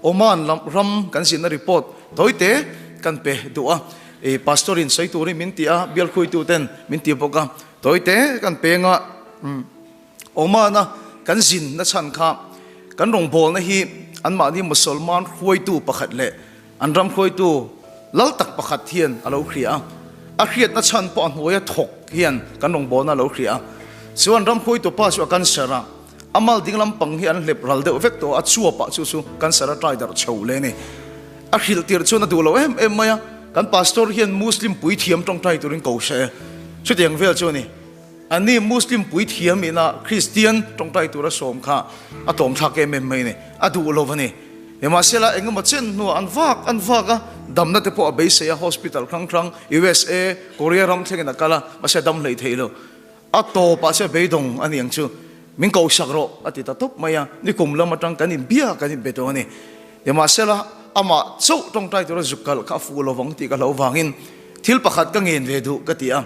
Oman lam ram kan zinna report tawite kan pe duh a, i pastor in sawi turin min ti a, bial khuitu ten min ti bawk a, tawite kan peng a, Oman a kan zinna chhan kha kan rawngbawlna hi anmahni Musalman hruaitu pakhat leh an ram hruaitu lal tak pakhat hian a lo hria a, a hriatna chhan pawh a hnuaia thawk hian kan rawngbawlna a lo hria a, chuan ram hruaitu pa chu a cancer a, A mal ding lampang hi an hlep ral deuh vek tawh a, a chuapah chu chu cancer a trai darh chho le ni. A hrilh tirh chuan a duh lo em em mai a, kan pastor hian Muslim puithiam tawngtai turin ko se, chutiang vel chu a ni. Ani Muslim puithiam ina Kristian tawngtai tura sawm kha a tlawmthlak em em mai a ni, a duh lo a ni. Nimahsela engemaw chen hnuah an vak an vak a, damna te pawh a beisei a, hospital hrang hrang USA, Korea ram thlengin a kal a, mahse a dam hlei thei lo. A tawpah chuan beidawng a ni ang chu, min kohsak rawh a ti ta tawp mai a, nikum lam atang kan inbia kan inbe tawh a ni. Nimahsela, amah chauh tawngtai tura zuk kalh kha a fuh lovang tih ka hlauh vangin thil pakhat ka ngen ve duh ka ti a,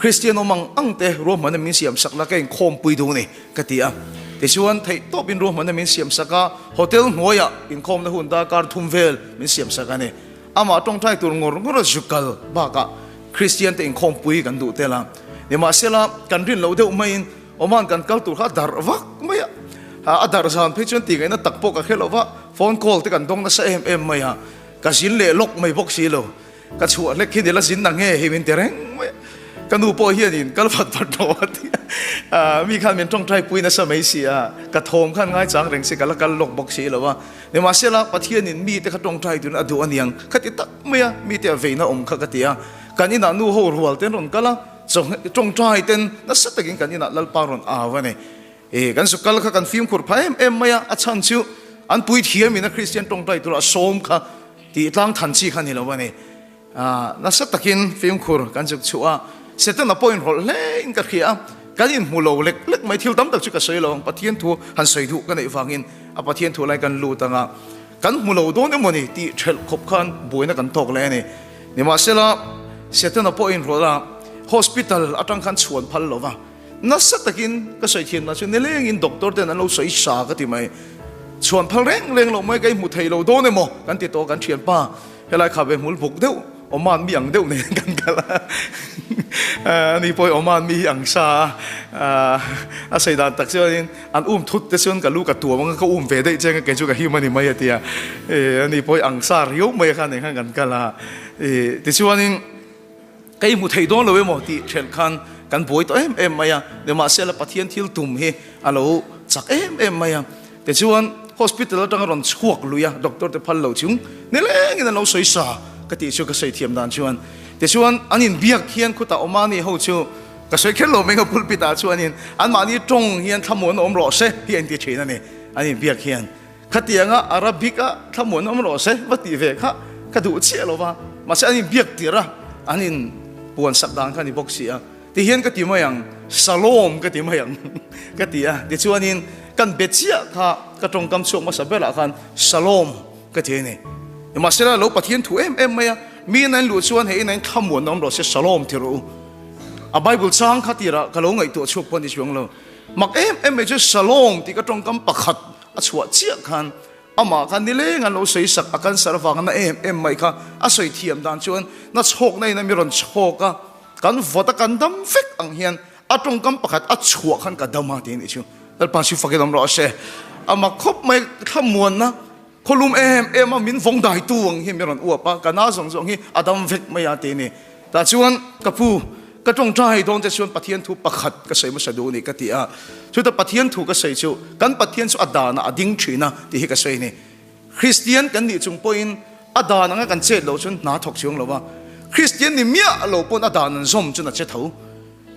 Kristian awm ang ang te ruahmanna min siam sak la ka inkhawmpui duh ni ka ti a. Tichuan, theih tawpin ruahmanna min siam sak a, hotel hnuaiah inkhawmna hun darkar thum vel min siam sak a ni. Amah tawngtai tur ngawr ngawr a zuk kal bakah Kristian te inkhawmpui kan duh tel a, nimahsela kan rin loh deuh maiin Oman kan kal tur kha a darh vak mai a, a darh zan phei chuan tih ngaihna tak pawh ka hre lo va, phone call te kan dawng nasa em em mai a, ka zin leh lawk mai bawk si lo, ka chhuah hlek hi ni la zin na nge hei min ti reng mai a, ka nu pawh hianin kal vat vat rawh a ti a, mi khan min tawngtai pui nasa mai si a, ka thawm khan ngaichang reng si ka la kal lawk bawk si lo a. Nimahsela, Pathianin mite kha tawngtai turin a duh a niang kha ti tak mai a, mite a veina awm kha ka ti a. Kan inah nu ho rual ten rawn kal a, tawngtai ten nasa takin kan inah Lalpa rawn au a ni. E, kan sukal kha kan fimkhur phah em em mai a, a chhan chu an puithiamin a Kristian tawngtai tura a sawm kha tih tlang than chi kha ni lo a ni. Nasa takin fimkhur kan chuk chhuah a, Setana pawhin rawlh hlein ka hria a, kan inhmu lo lek lek mai, thil tam tak chu ka sawi lo ang, Pathian thu han sawi duh ka neih vangin a Pathian thu lai kan lut ang a, kan hmu lo dawn emawni tih ṭhelh khawp khan buaina kan tawk leh a ni. Nimahsela, Setana pawhin rawlh a, hospital aṭang khan chhuan phal lo va, nasa takin ka sawi thiam dan chu nilengin doctor ten an lo sawi sa ka ti mai, chhuan phal reng reng loh mai ka inhmu thei lo dawn emaw kan ti tawh kan ṭhianpa. Helai kha ve hmul buk deuh Oman mi ang deuh nen kan kal a, ani pawh Oman mi hi ang sa a, a sawi dan tak chuanin an um thut te chuan ka lu ka tuam anga ka um ve daih che anga kei chu ka him a ni mai a ti a, ani pawh ang sa riau mai kha nen khan kan kal a, tichuanin ka i hmu thei dawn lo emaw tih ṭhelh khan kan buai tawh em em mai a, nimahsela Pathian thil tum hi a lo chak em em mai a. Tichuan, hospital atanga rawn chhuak lui a, doctor te phal lo chung nilengin an lo sawi sa ka tih chu ka sawi thiam dan chuan. Tichuan, an inbiak hian khutah Omani ho chu ka sawi kher lo mai nga pulpit ah chuanin anmahni tawng hian thlamuan awm rawh se hi a inti thin a ni, an inbiak hian. Khatianga Arabic a thlamuan awm rawh se va tih ve kha ka duh chiah lo va, mahse an inbiak tirh a, an inpuan sak dan kha a ni bawk si a. Ti hian ka ti mai ang, Shalom ka ti mai ang ka ti a. Tichuanin kan be chiah kha ka tawngkam chhuak hmasa berah khan Shalom ka ti a ni. Nimahsela lo Pathian thu em em mai a, mi in a in luh chuan hei in a in thlamuan awm rawh se Shalom ti rawh u. A Bible chang kha tirah ka lo ngaihtuah chhuak pawh a ni chuang lo. Mak em em mai chu Shalom tih ka tawngkam pakhat a chhuah chiah khan Amah kha nileng an lo sawi sak a cancer avanga na em em mai kha a sawi thiam dan chuan na chhawkna in a mi rawn chhawk a, kan vawt a kan dam vek ang hian a tawngkam pakhat a chhuah khan ka dam a ti a nih chu. Lalpa chu fakin awm rawh se. Amah khawp mai thlamuanna khawlum em em a min vawng daitu ang hi mi rawn uap a, ka na zawng zawng hi a dam vek mai a ti a ni. Tah chuan ka pu, ka tawngtai dawn te chuan Pathian thu pakhat ka sawi hmasa duh a ni ka ti a. Chuta Pathian thu ka sawi chu kan Pathian chu a danah a ding thin a tih hi ka sawi a ni. Kristian kan nih chung pawhin a dan anga kan chet loh chuan hna thawk chuang lo a. Kristian ni miah lo pawn a dan an zawm chuan a che tho.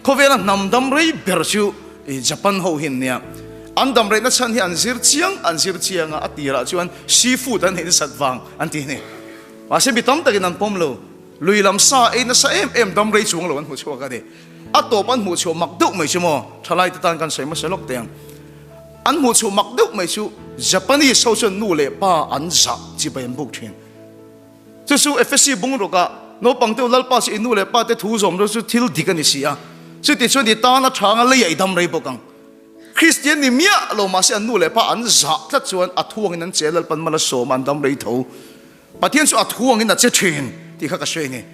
Khawvela hnam dam rei ber chu Japan ho hi an nia. An dam reihna chhan hi an zir chiang an zir chiang a, a tirah chuan seafood an ei nasat vang an ti a ni. Mahse mi tam takin an pawm lo. Lui lam sa ei nasa em em dam rei chuang lo an hmu chhuak a ni. A tawp an hmuh chhuah mak deuh mai chu maw? Thalai te tan kan sawi hmasa lawk teh ang. An hmuh chhuah mak deuh mai chu Japanese ho chuan nu leh pa an zah chi bai an buk thin. Chu chu Efesi bungrukah naupang te u Lalpa chu i nu leh pa te thu zawm chu thil dik a ni si a. Chuti chuan i tan a tha anga leiah i dam rei bawk ang. Kristian ni miah lo mahse an nu leh pa an zah tlat chuan a thuangin an che Lalpan mal a sawm a an dam rei tho. Pathian chu a thuangin a che thin tih kha ka hre ni.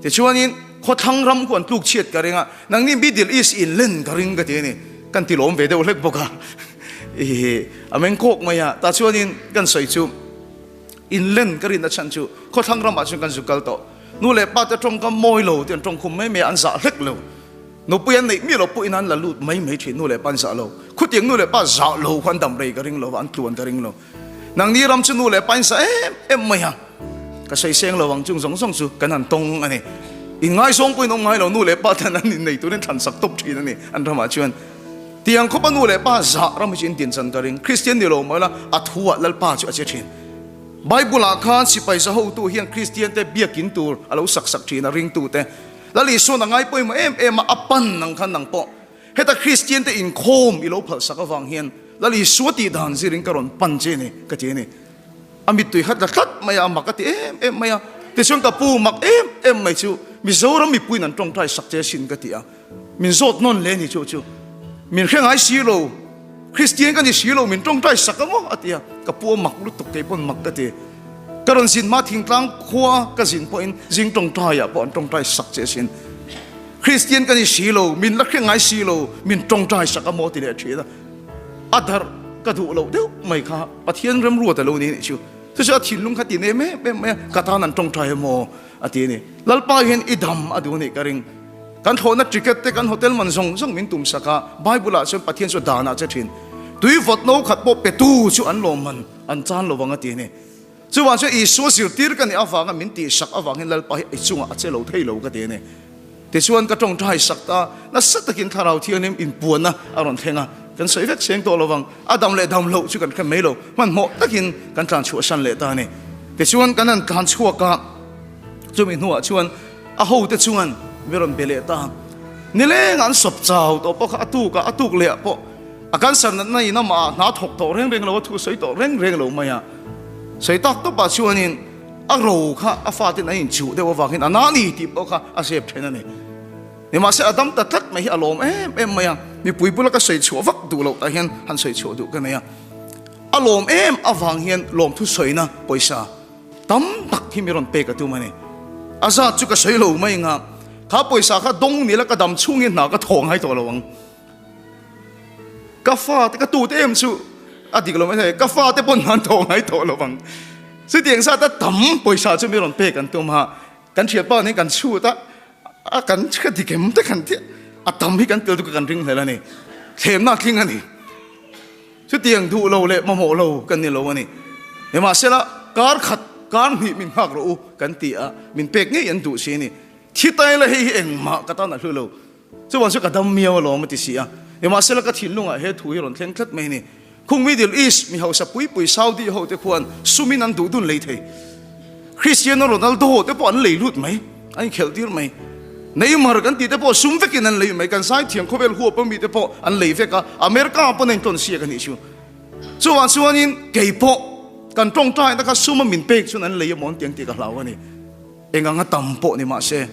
Tichuanin khawthlang ram khu an tluk chhiat ka ring a, nangni Middle East in len ka ring ka ti a ni. Kan ti lawm ve deuh hlek bawk a. Ihi a meng kawk mai a, tah chuanin kan sawi chu in len ka rinna chhan chu khawthlang ramah chuan kan zu kal tawh. Nu leh pa te tawngkam mawi lo tih an tawngkhum mai mai a, an zah hlek lo. Nupui an neih miah lo pawhin an la lut mai mai thin, nu leh pa an zah lo. Khutiang nu leh pa zah lo kha an dam rei ka ring lo va, an tluan ka ring lo. Nangni ram chu nu leh pa in zah em em mai a, ka sawi seng lo ang chung zawng zawng chu kan han tawng a ni. In ngaizawng pawhin awm ngai lo, nu leh pa ten an innei turin thlan sak tawp thin a ni an ramah chuan. Tiang khawpa nu leh pa zah ram hi chu in din chan ka ring. Kristian ni lo mai la, a thu ah Lalpa chu a che thin. Bible ah khan sipai za hotu hian Kristian te biakin tur a lo sak sak thin a ringtute. Lal Isuan a ngai pawimawh em em a, a pan nang khan nang pawh heta Kristian te inkhawm i lo phalh sak avang hian Lal Isua tih dan zirin ka rawn pan che ni ka ti a ni. A mittui khat la tlat mai a, a mak a ti em em mai a. Tichuan ka pu mak em em mai chu Mizoram mipuiin an tawngtai sak che asin ka ti a. Min zawt nawn hle ni chu chu. Min hre ngai si lo, Kristian ka ni si lo, min tawngtai sak a maw a ti a. Ka pu a mak lutuk kei pawn mak ka ti. Ka rawn zin hma thingtlang khua ka zin pawhin zing tawngtaiah pawh an tawngtai sak che asin. Kristian ka ni si lo, min la hre ngai si lo, min tawngtai sak a maw ti leh thin a. A darh ka duh loh deuh mai kha Pathian remruat a lo ni nih chu. Chu chu a thinlung kha ti nem em em mai a, ka tan an tawngtai a maw a ti a ni. Lalpa hian i dam a duh a nih ka ring. Kan thlawhna ticket te kan hotel man zawng zawng min tum sak a, Bible ah chuan Pathian chu danah che thin. Tui vawt no khat pawh petu chu an lawm man an chan lo vang a ti a ni. Chuvang chuan Isua zirtir ka nih avanga min tihsak avangin Lalpa hi i chungah a che lo thei lo ka ti a ni. Tichuan ka tawngtai sak ta, nasa takin Thlarau Thianghlim inpuanna a rawn thleng a, kan sawi vek seng tawh lo vang, a dam leh dam loh chu kan hre mai lo, hmanhmawh takin kan tlan chhuahsan leh ta a ni. Tichuan kan han tlan chhuak a, chumi hnuah chuan a hote chuan mi rawn be leh ta. Nileng an sawp chau tawh pawh kha a tuk a, a tuk leh ah pawh a cancer natna in amah ah hna thawk tawh reng reng lo a, thu sawi tawh reng reng lo mai a. Sawi tak tawpah chuanin a ro kha a faten an inchuh deuh avangin a na ni tih pawh kha a zep then a ni. Nimahse a dam ta tlat mai hi a lawm em em mai a, mipui bula ka sawi chhuah vak duh loh tah hian han sawi chhuah duh ka nei a. A lawm em avang hian lawmthu sawina pawisa tam tak hi mi rawn pek a tum a ni. A zat chu ka sawi lo mai nga, kha pawisa kha dawng nila ka dam chhungin hna ka thaw ngai tawh lo ang. Ka fate ka tute em chu a dik lo mai thei, ka fate pawn hna an thaw ngai tawh lo ang. Chutiang zat a tam pawisa chu mi rawn pek an tum a, kan thianpa nen kan chhut a, a kan ka dik em te kan tia, a tam hi kan tel chu kan ring hlel a ni, thlemna a tling a ni. Chutiang duh lo leh mamawh lo kan ni lo a ni. Nimahsela, kar khat, kar hnih min nghak rawh u kan ti a, min pek ngei an duh si a ni. Thi tai la hei hi engmah ka tan a hlu lo. Chuvang chu ka dam miau alawm a ti si a. Nimahsela, ka thinlungah he thu hi rawn thleng tlat mai a ni. Khung Middle East mi hausa pui pui Saudi ho te khuan sumin an duh dun lei thei. Cristiano Ronaldo te pawh an lei lut mai, an inkhelh tir mai. Neymar kan tih te pawh sum vekin an lei mai, kan zaithiam khawvel huap a mi te pawh an lei vek a, America ah pawn a intawn siak a nih chu. Chuvang chuanin kei pawh kan tawngtaina kha sum a min pek chuan an lei amaw an ti ang tih ka hlau a ni. Eng anga tam pawh ni mahse.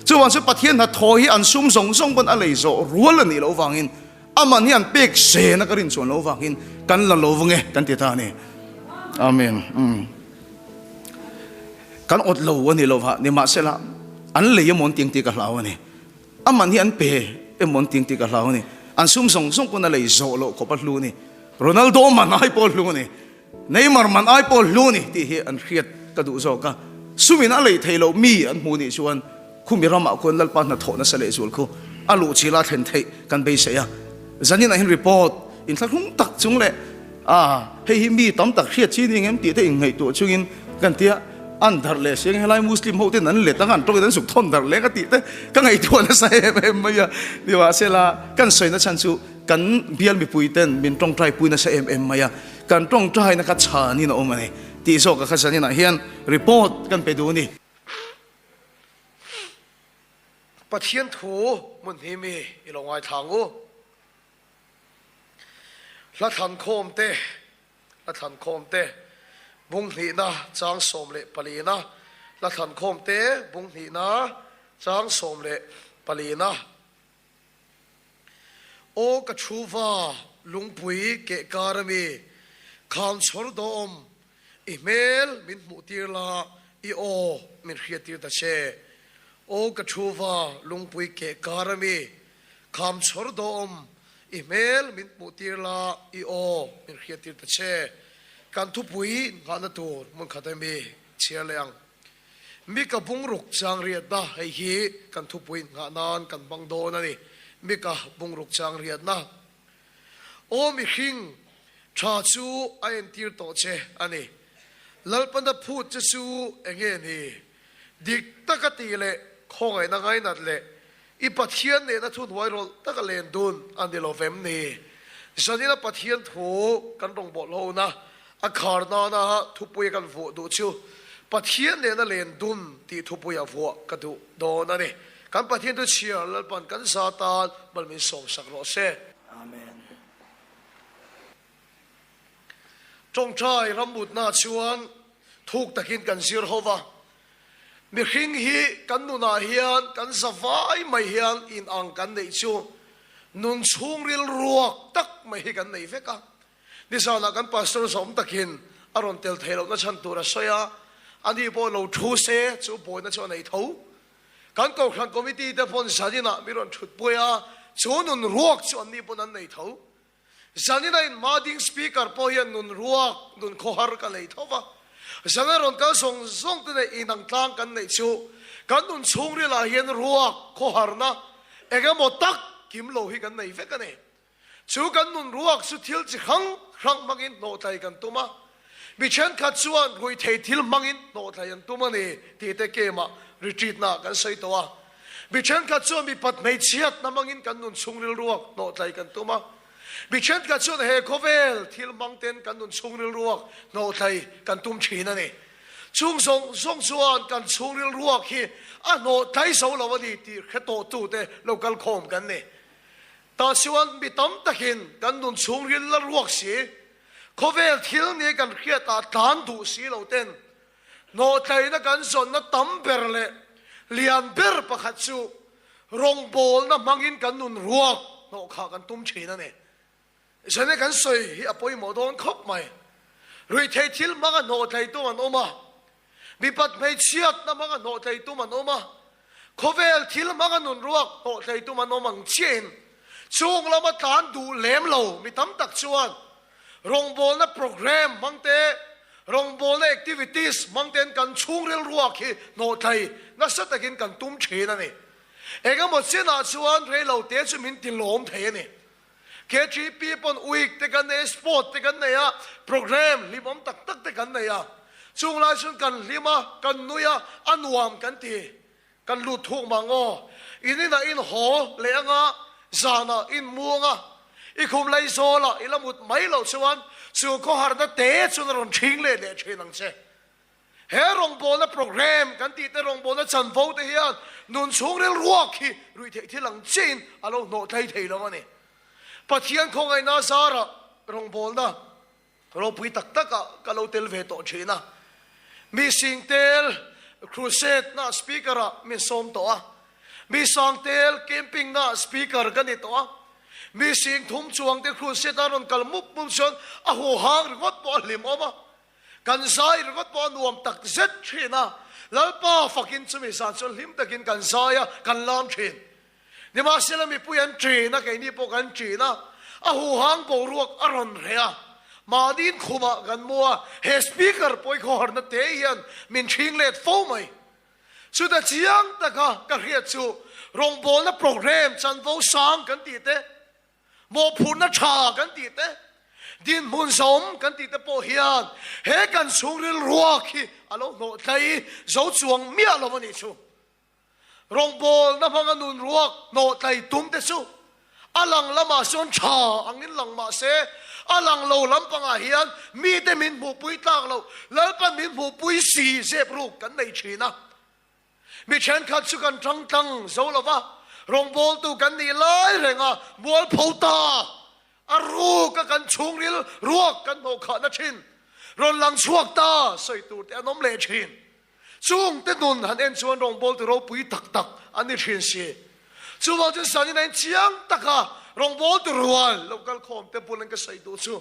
Chuvang chuan Pathian hnathawh hi an sum zawng zawng pawn a lei zawh rual a nih loh vangin Aman hi an pek sena ka rin chuan lo vangin kan la lo vang e kan ti ta a ni. Amen. Umm. Kan awt lo a ni lo va, nimahsela an lei emaw an ti ang tih ka hlau a ni. Aman hi an pe emaw an ti ang tih ka hlau a ni. An sum zawng zawng pawn a lei zawh loh khawp a hlu a ni. Ronaldo man ai pawh a hlu a ni. Neymar man ai pawh a hlu a ni tih hi an hriat ka duh zawk a. Sumin a lei thei loh mi an hmu nih chuan Khumi ramah khuan Lalpa hnathawh nasa leh zual khu a luh chila thlen theih kan beisei a. Zanin ah hian report inthlahrung tak chung leh a hei hi mi tam tak hriat chi ni ngem tih te inngaihtuah chungin kan tia an darh leh si ang helai Muslim ho ten an let anga an tawngin an zuk thawn darh leh ka tih te ka ngaihtuah nasa em em mai a. Nimahsela kan sawi na chhan chu kan bial mipui ten min tawngtai pui nasa em em mai a, kan tawngtaina kha chhanin a awm a ni tih zawk a kha zanin ah hian report kan pe duh a ni. Pathian thu hmun hi mi i lo ngaithla ang u. Hla thlan khawm te, hla thlan khawm te, bung hnihna chang 14na, hla thlan khawm te, bung hnihna chang 14na. Aw ka thu va. lungpui keh kar ami kham chhawr dawm i hmel min hmuh tir la, i aw min hriat tir ta che. Aw ka thuva lungpui keh kar ami kham chhawr dawm i hmel min hmuh tir la, i aw min hriat tir ta che. Kan thupui nghahna tur hmun khat ami chhiar leh ang. Mika bungruk chang riatna, Hei hi kan thupui nghah nan kan hmang dawn a ni. Mika bungruk chang riatna, Aw mihring, tha chu a entir tawh che a ni. Lalpana phut che chu enge ni? Dik taka tih leh khawngaihna ngainat leh i Pathian nena thuhnuai rawlh taka len dun a ni lo vem ni? Zanina Pathian thu kan rawngbawlh hona a khar nana thupui kan vuah duh chu Pathian nena len dun tih thupui a vuah ka duh dawn a ni. Kan Pathian thu chhiar Lalpan kan za tan mal min sawmsak rawh se. Amen. Tawngtai rammutna chuan thuk takin kan zir ho va. Mihring hi kan nunah hian kan za vai mai hian in ang kan neih chu nun chhungril ruak tak mai hi kan nei vek a. Nizanah kan pastor zawm takin a rawn tel theih lohna chhan tur a sawi a, ani pawh lo thu se chu buaina chu a nei tho. Kan kohhran committee te pawn zaninah mi rawn thutpui a, chu nun ruak chu anni pawn an nei tho. Zanina in hma ding speaker pawh hian nun ruak, nun khawhar ka nei tho va. Zana rawn kal zawng zawng te neih inang tlang kan neih chu kan nun chhungril ah hian ruak, khawharna eng emaw tak kim lo hi kan nei vek a ni. Chu kan nun ruak chu thil chi hrang hrang hmangin hnawhtlai kan tum a, mi thenkhat chuan ruihthei thil hmangin hnawhtlai an tum a ni tih te kemah retreat na kan sawi tawh a. Mi thenkhat chuan mipat hmeichhiatna hmangin kan nun chhungril ruak hnawhtlai kan tum a. Mi thenkhat chuan he khawvel thil hmang ten kan nun chhungril ruak hnawhtlai kan tum thin a ni. Chung zawng zawng chuan kan chhungril ruak hi a hnawhtlai zo lo a ni tih hre tawhtute lo kal khawm kan ni. Tah chuan mi tam takin kan nun chhungril la ruak si, khawvel thil ni kan hriatah tlan duh si lo ten hnawhtlaihna kan zawnna tam ber leh lian ber pakhat chu rawngbawlna hmangin kan nun ruak hnawh khah kan tum thin a ni. Zane kan sawi hi a pawimawh dawn khawp mai. Ruihtheih thil hmanga hnawhtlaih tum an awm a, mipat hmeichhiatna hmanga hnawhtlaih tum an awm a, khawvel thil hmanga nun ruak hnawhtlaih tum an awm ang chiahin chung lama tlan duh lem lo mi tam tak chuan rawngbawlna programme hmang te, rawngbawlna activities hmang ten kan chhungril ruak hi hnawhtlaih nasa takin kan tum thin a ni. Engemaw chinah chuan reilote chu min ti lawm thei a ni. KTP pawn week te kan nei a, sport te kan nei a, programme hlimawm tak tak te kan nei a. Chung lai chuan kan hlim a, kan nui a, a nuam kan ti. Kan lut thuk mang aw. In inah in haw leh anga, zanah in muang a, i khum lei zawlah i la mut mai loh chuan chu khawharna te chuan a rawn ṭhing leh leh ṭhin ang che. He rawngbawlna programme kan tih te rawngbawlna chanvo te hian nun chhungril ruak hi ruihtheih thil ang chiahin a lo hnawh tlai thei lo a ni. Pathian khawngaihna zarah rawngbawlna ropui tak takah ka lo tel ve tawh thin a. Mi sing tel crusade na speaker ah min sawm tawh a. Mi sang tel camping na speaker ka ni tawh a. Mi sing thum chuang te crusade a rawn kal mup mup chuan a huhang ringawt pawh a hlim awm a. Kan zai ringawt pawh a nuam tak zet thin a, Lalpa fakin chumi zan chuan hlim takin kan zai a, kan lam thin. Nimahsela mipui an ṭin a, keini pawh kan ṭin a, a huhang boruak a rawn reh a, mahni inkhumah kan mu a, he speaker pawh i khawharna te hian min ṭhing let fo mai. Chuta chiang taka ka hriat chu rawngbawlna programme chanvo sang kan tih te, Mawhphurhna tha kan tih te, dinhmun zawm kan tih te pawh hian he kan chhungril ruak hi a lo hnawh tlai zo chuang miah lo a nih chu. Rawngbawlna hmanga nun ruak hnawh tlai tum te chu a lang lamah sawn tha angin lang mah se, a lang lo lampangah hian mite min hmuhpui tlak loh, Lalpan min hmuhpui si zep ruk kan nei thin a. Mi thenkhat chu kan tang tlang zo lo va, rawngbawltu kan nih lai reng a, mualpho ta a ruk a kan chhungril ruak kan hnawhkhahna thin, rawn lang chhuak ta sawi tur te an awm leh thin. Chung te nun han en chuan rawngbawltu ropui tak tak an ni thin si. Chuvang chuan Sanina in chiang taka. Rawngbâwl tu rual lo kal khâwm te bul an ka sawi duh chu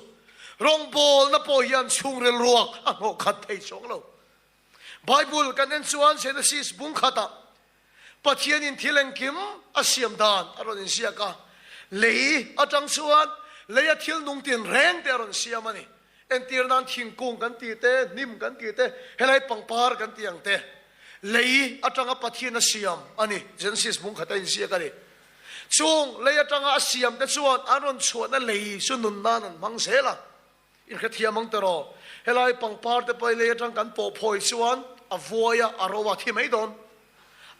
rawngbâwlna pawh hian chhungril ruak a hnawh khat thei chuang lo. Bible kan en chuan Genesis bung khatah Pathianin thil engkim a siam dan a rawn inziak a, lei atang chuan leia thil nung tin reng te a rawn siam a ni. Entir nan thingkung kan tih te, hnim kan tih te, helai pangpar kan tih ang te, lei atanga Pathian a siam a ni. Genesis bung khat a inziak a ni. Chung lei atanga a siam te chuan an rawn chhuahna lei chu nun nan an hmang zel a. Inhrethiam ang tiraw? Helai pangpar te pawh lei atang kan pawh phawi chuan a vuai a, a ro a thi mai dawn.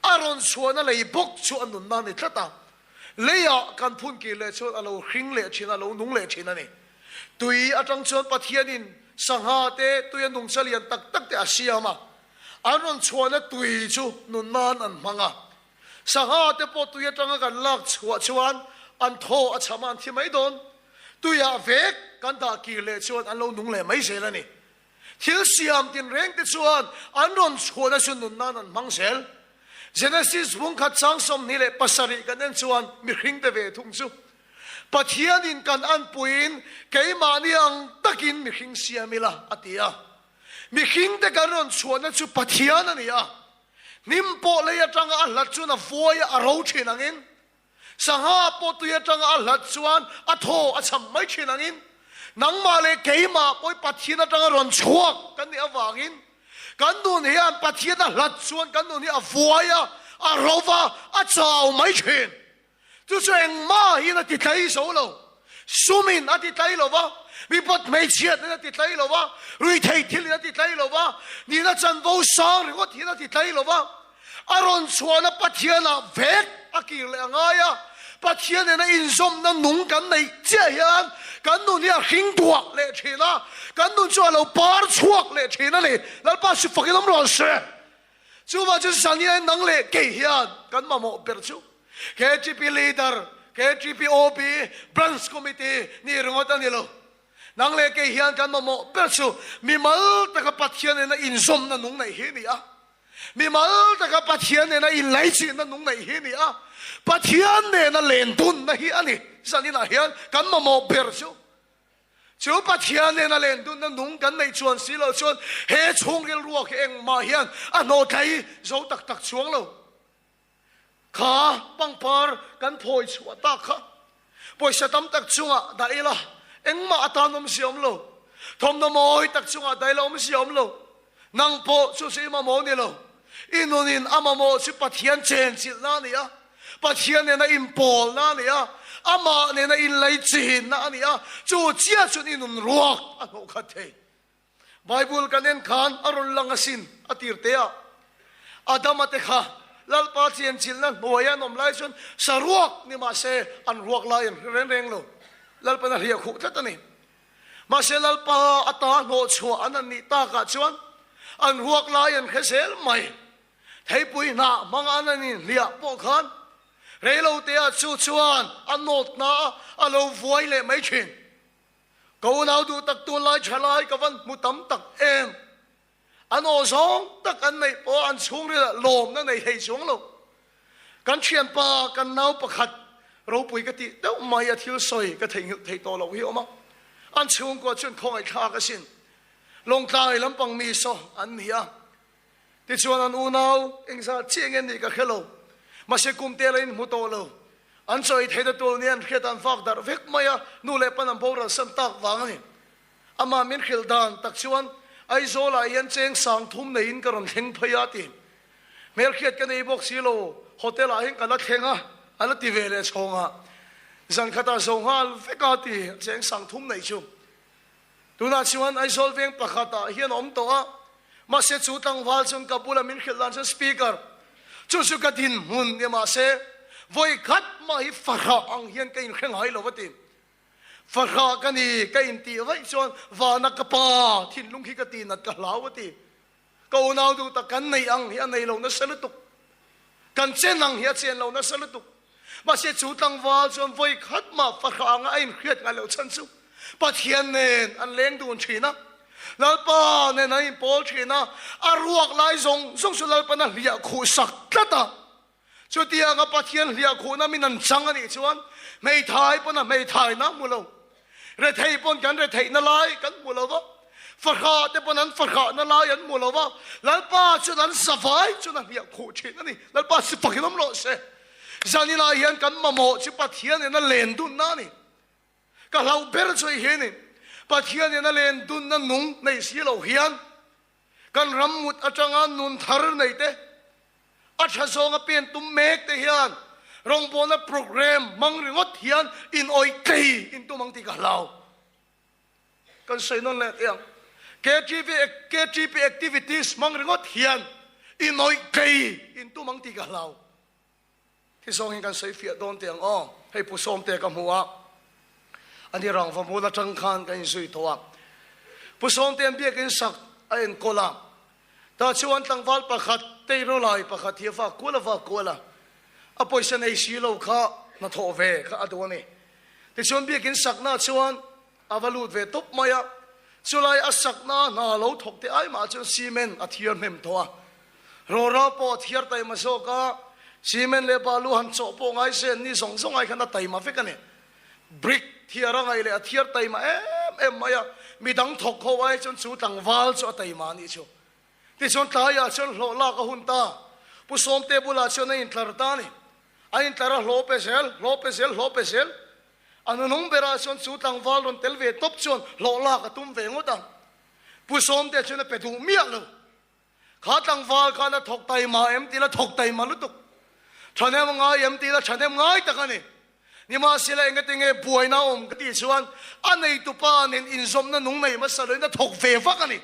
A rawn chhuahna lei bawk chu a nunna a ni tlat a. Leiah kan phun kir leh chuan a lo hring leh thin a, a lo nung leh thin a ni. Tui atang chuan Pathianin sangha te, tuia nungcha lian tak tak te a siam a. An rawn chhuahna tui chu nun nan an hmang a. Sangha te pawh tui atanga kan lak chhuah chuan an thaw a chham a, an thi mai dawn. Tuiah vek kan dah kir leh chuan an lo nung leh mai zel a ni. Thil siam tinreng te chuan an rawn chhuahna chu nun nan an hmang zel. Genesis bung khat chang 27 kan en chuan mihring te ve thung chu Pathianin kan anpuiin keimahni ang takin mihring siam ila a ti a. Mihring te kan rawn chhuahna chu Pathian a ni a. Hnim pawh lei atanga a hlat chuan a vuai a, a ro thin angin, sangha pawh tui atanga a hlat chuan a thaw a cham mai thin angin, nangmah leh keimah pawh hi Pathian atanga rawn chhuak kan nih avangin kan nun hian Pathian a hlat chuan kan nun hi a vuai a, a ro va, a chau mai thin. Chu chu engmah hian a ti tlai zo lo. Sumin a ti tlai lo va, mipat hmeichhiatna a ti tlai lo va, ruithei thilin a ti tlai lo va, nihna chanvo sang ringawt hian a ti tlai lo va. A rawn chhuahna Pathianah vek a kir leh a ngai a. Pathian nena inzawmna nung kan neih chiah hian kan nun hi a hring duah leh thin a, kan nun chu a lo par chhuak leh thin a ni. Lalpa si fakin awm rawh se. Chuvang chu Sania nang leh kei hian kan mamawh ber chu KTP Leader, KTP OB, Branch Committee nih ringawt a ni lo. Nang leh kei hian kan mamawh ber chu mimal taka Pathian nena inzawmna nung neih hi a ni a. Mimal taka Pathian nena inlaichinna nung neih hi a ni a. Pathian nena lendunna hi a ni. Zaninah hian kan mamawh ber chu Chu Pathian nena len dunna nung kan neih chuan si loh chuan he chhungril ruak hi engmah hian a hnawhtlai zo tak tak chuang lo. Kha pangpar kan phawi chhuah tak kha pawisa tam tak chungah dah ila engmah atan awmzia awm lo. Thawmhnaw mawi tak chungah dah ila awmzia awm lo. Nang pawh chu chu i mamawh ni lo. I nunin a mamawh chu Pathian chenchilhna a ni a, Pathian nena inpawlna a ni a, Amah nena inlaichinna a ni a, chu chiah chuan i nun ruak a hnawh khat thei. Bible kan en khan a rawn lang asin a tir te a. Adama te kha Lalpa chenchilhna hnuaia an awm lai chuan saruak ni mah se an ruak lai an hre reng reng lo. Lalpan a hliah khuh tlat a ni. Mahse Lalpa a ta hnawh chhuah an an nih takah chuan an ruak lai an hre zel mai. Theipui hnah hmanga an an inhliah pawh khan reiloteah chu chuan a nawtna a lo vuai leh mai thin. Ka unau duh tak tunlai thalai ka van hmu tam tak em. An aw zawng tak an neih pawh an chhungrilah lawmna nei thei chuang lo. Kan thianpa, kan nau pakhat ropui ka tih deuh mai a thil sawi ka theihnghilh thei tawh loh hi awm a. An chhungkua chuan khawngaihthlak asin. Lawngtlai lampang mi saw an ni a. Tichuan an unau engzah chiah nge nih ka hre lo. Mahse kum te la inhmu tawh lo. An chawi theihna tur nia an hriat an vak darh vek mai a, nu leh pan an boral san tak vang a ni. Amah min hrilh dan tak chuan Aizawlah hian cheng sang thum neiin ka rawn thleng phei a ti. Hmelhriat ka nei bawk si lo, hotel ah hian ka la thleng a, a la ti ve leh chhawng a. Zan khatah zo nghal vek a ti, cheng sang thum nei chu. Tunah chuan Aizawl veng pakhat ah hian a awm tawh a, mahse chu tlangval chuan ka bula min hrilh dan chuan speaker chu chu ka dinhmun ni mahse vawi khat mah hi fahrah ang hian ka inhre ngai lo a ti. Fahrah ka ni, ka intih vaih chuan vana ka pa thinlung khi ka tihnat ka hlau a ti. Ka unau duh tak kan neih ang hi a nei lo nasa lutuk. Kan chen ang hi a chen lo nasa lutuk. Mahse chu tlangval chuan vawi khat mah fahrah anga a inhriat ngai loh chhan chu Pathian nen an leng dun thin a, Lalpa nen an inpawl thin a, a ruak lai zawng zawng chu Lalpan a hliah khuh sak tlat a. Chutianga Pathian hliahkhuhna min an chang a nih chuan hmeithai pawn a hmeithaina a hmu lo. Rethei pawn kan retheihna lai kan hmu lo va, fahrah te pawn an fahrahna lai an hmu lo va, Lalpa chuan an zavai chuan a hliahkhuh thin a ni. Lalpa si fakin awm rawh se. Zaninah hian kan mamawh chu Pathian in a len dunna a ni. Ka hlauh ber chu hei hi a ni, Pathian in a len dunna nung nei si lo hian kan ram mut atanga nun thar nei te, a tha zawnga pen tum mek te hian rawngbawlna programme hmang ringawt hian inawih tlei in tum ang tih ka hlau. Kan sawi nawn leh teh ang. KTP KTP activities hmang ringawt hian inawih tlei in tum ang tih ka hlau. Thi zawng hian kan sawi fiah dawn teh ang aw. Hei Pu Sawmte ka hmu a, ani rangva hmun atang khan kan inzui tawh a. Pu Sawmte'n biakin sak a enkawl a, tah chuan tlangval pakhat teirawlai pakhat hi a vak kual a vak kual a, a pawisa nei si lo kha hnathawh ve kha a duh a ni. Tichuan biakin sakna chuan A va lut ve tawp mai a, chulai a sakna hna lo thawk te ai mah chuan cement a thiar hnem tawh a, rawra pawh a thiar taima zawk a, cement leh balu han chawh pawh ngai se an ni zawng zawng ai khan a taima vek a ni. Brick thiar a ngaih leh a thiar taima em em mai a, midang thawk ho ai chuan chu tlangval chu a taima a nih chu. Tichuan tlaiah chuan hlawh lak a hun ta, Pu Sawmte bulah chuan a intlar ta a ni. A intlar a hlawh pe zel, hlawh pe zel, hlawh pe zel. A nunung berah chuan chu tlangval rawn tel ve tawp chuan hlawh lak a tum ve ngawt ang. Pu Sawmte chuan a pe duh miah lo. Kha tlangval khan a thawk taima em tih la thawk taima lutuk. Thahnem ngai em tih la thahnem ngai tak a ni. Nimahsela engati nge buaina a awm ka tih chuan a neitupa nen inzawmna nung nei hmasa loin a thawk ve vak a ni.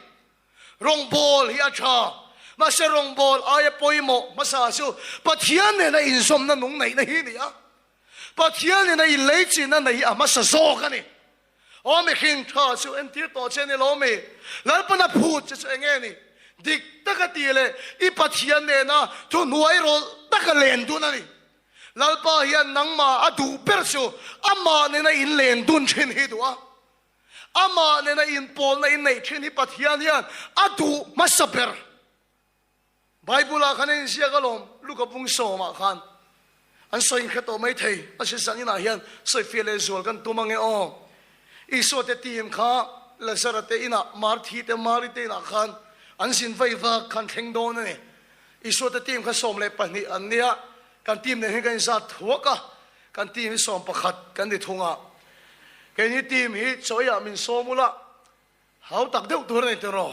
Rawngbâwl hi a ṭha. Mahse rawngbâwl aia pawimawh hmasa chu Pathian nena inzawmna nung neihna hi a ni a. Pathian in a inlei chin a nei hi a hmasa zawk a ni. Aw mihring tha chu entir tawh che a ni lo mi? Lalpan a phut che chu eng nge ni? Dik taka ti leh i Pathian nena thuhnuai rawlh taka len dun a ni. Lalpa hian nangmah a duh ber chu amah nena inlen dun thin hi duh a. Amah nena inpawlna inneih thin hi Pathian hian a duh hmasa ber. Bible-ah khan a inziak alawm, Luka bung sawmah khan an sawi inhre tawh mai thei, a sisan inah hian sawifiah leh zual kan tum ange aw. Isua te team kha Lazara te inah, Marthi te, Mari te inah khan an zin vei vak khan thleng dawn a ni. Isua te team kha 12 an nia, kan team nen hian kan inzat thuak a, kan team hi 11 kan ni thung a. Keini team hi chawiah min sawm ula, Hau tak deuh tur a ni tiraw?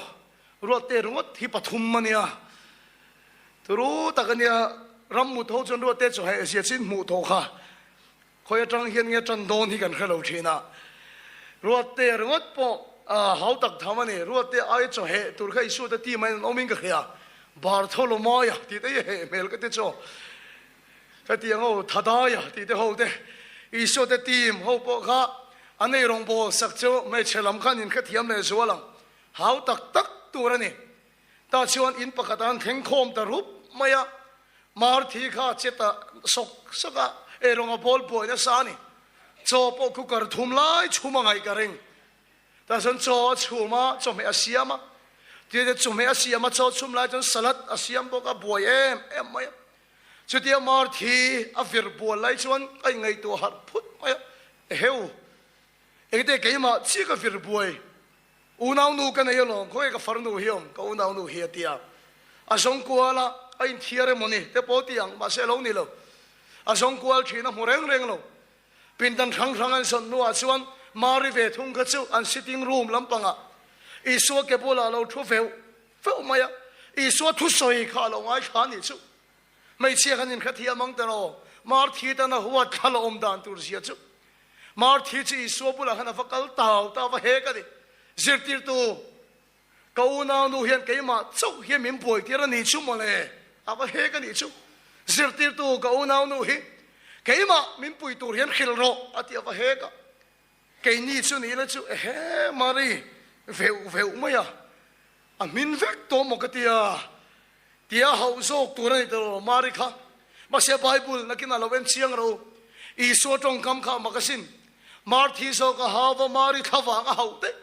Ruatte ringawt hi pathum a nia. Turu tak a nia, ram mut ho chuan Ruatte chu heh zia chin hmuh tawh kha. Khawi atang hian nge tan dawn hi kan hre lo thin a. Ruatte ringawt pawh hau tak tham a ni. Ruatte ai chaw heh tur kha Isua te team ah hian an awm in ka hria. Bartholomaia tih te hi heh hmel ka ti chaw. Hetiang ho Thadaia tih te ho te, Isua te team ho pawh kha an ei rawngbâwl sak chu hmeichhe lam khan inhrethiam leh zual ang. Hau tak tak tur a ni. Tah chuan in pakhat an thleng khawm ta rup mai a, Marthi kha a che ta sawk sawk a, ei rawnga bawl buai nasa a ni. Chaw pawh cooker thum lai chhum a ngaih ka ring. Tah chuan chaw a chhum a, chawhmeh a siam a. Tute chawhmeh a siam a, chaw chhum lai chuan salad a siam bawk a, buai em em mai a. Chutia Marthi a vir bual lai chuan a inngaihtuah harh phut mai a, Eheu, engte keimah chiah ka vir buai, unaunu ka nei alawm, khawnge ka farnu hi awm, ka unaunu hi a ti a. A zawng kual a, a inthiar emaw ni te pawh ti ang, mahse a lo ni lo. A zawng kual thin a hmu reng reng lo. Pindan hrang hrang an zawn hnuah chuan Mari ve thung kha chu an sitting room lampangah Isua ke bulah a lo thu veuh feuh mai a, Isua thusawi kha a lo ngaithla a nih chu. Hmeichhia khan inhrethiam ang tiraw? Marthi tan a huat thla la awm dan tur zia chu. Marthi chu Isua bulah khan a va kal tau ta, a va hek a ni. Zirtirtu, ka unaunu hian keimah chauh hian min buaitir a nih chu mawle, a va hek a nih chu. Zirtirtu, ka unaunu hi keimah min pui tur hian hrilh rawh, a ti a va hek a. Keini chu ni ila chu ehe Mari veuh veuh mai a, a hmin vek tawh maw ka ti a, tia hauh zawk tur a ni tawh lo Mari kha. Mahse Bible nakin a lo en chiang ro, Isua tawngkam kha a mak asin. Marthi zawk a hau va Mari thla vang a hauh daih.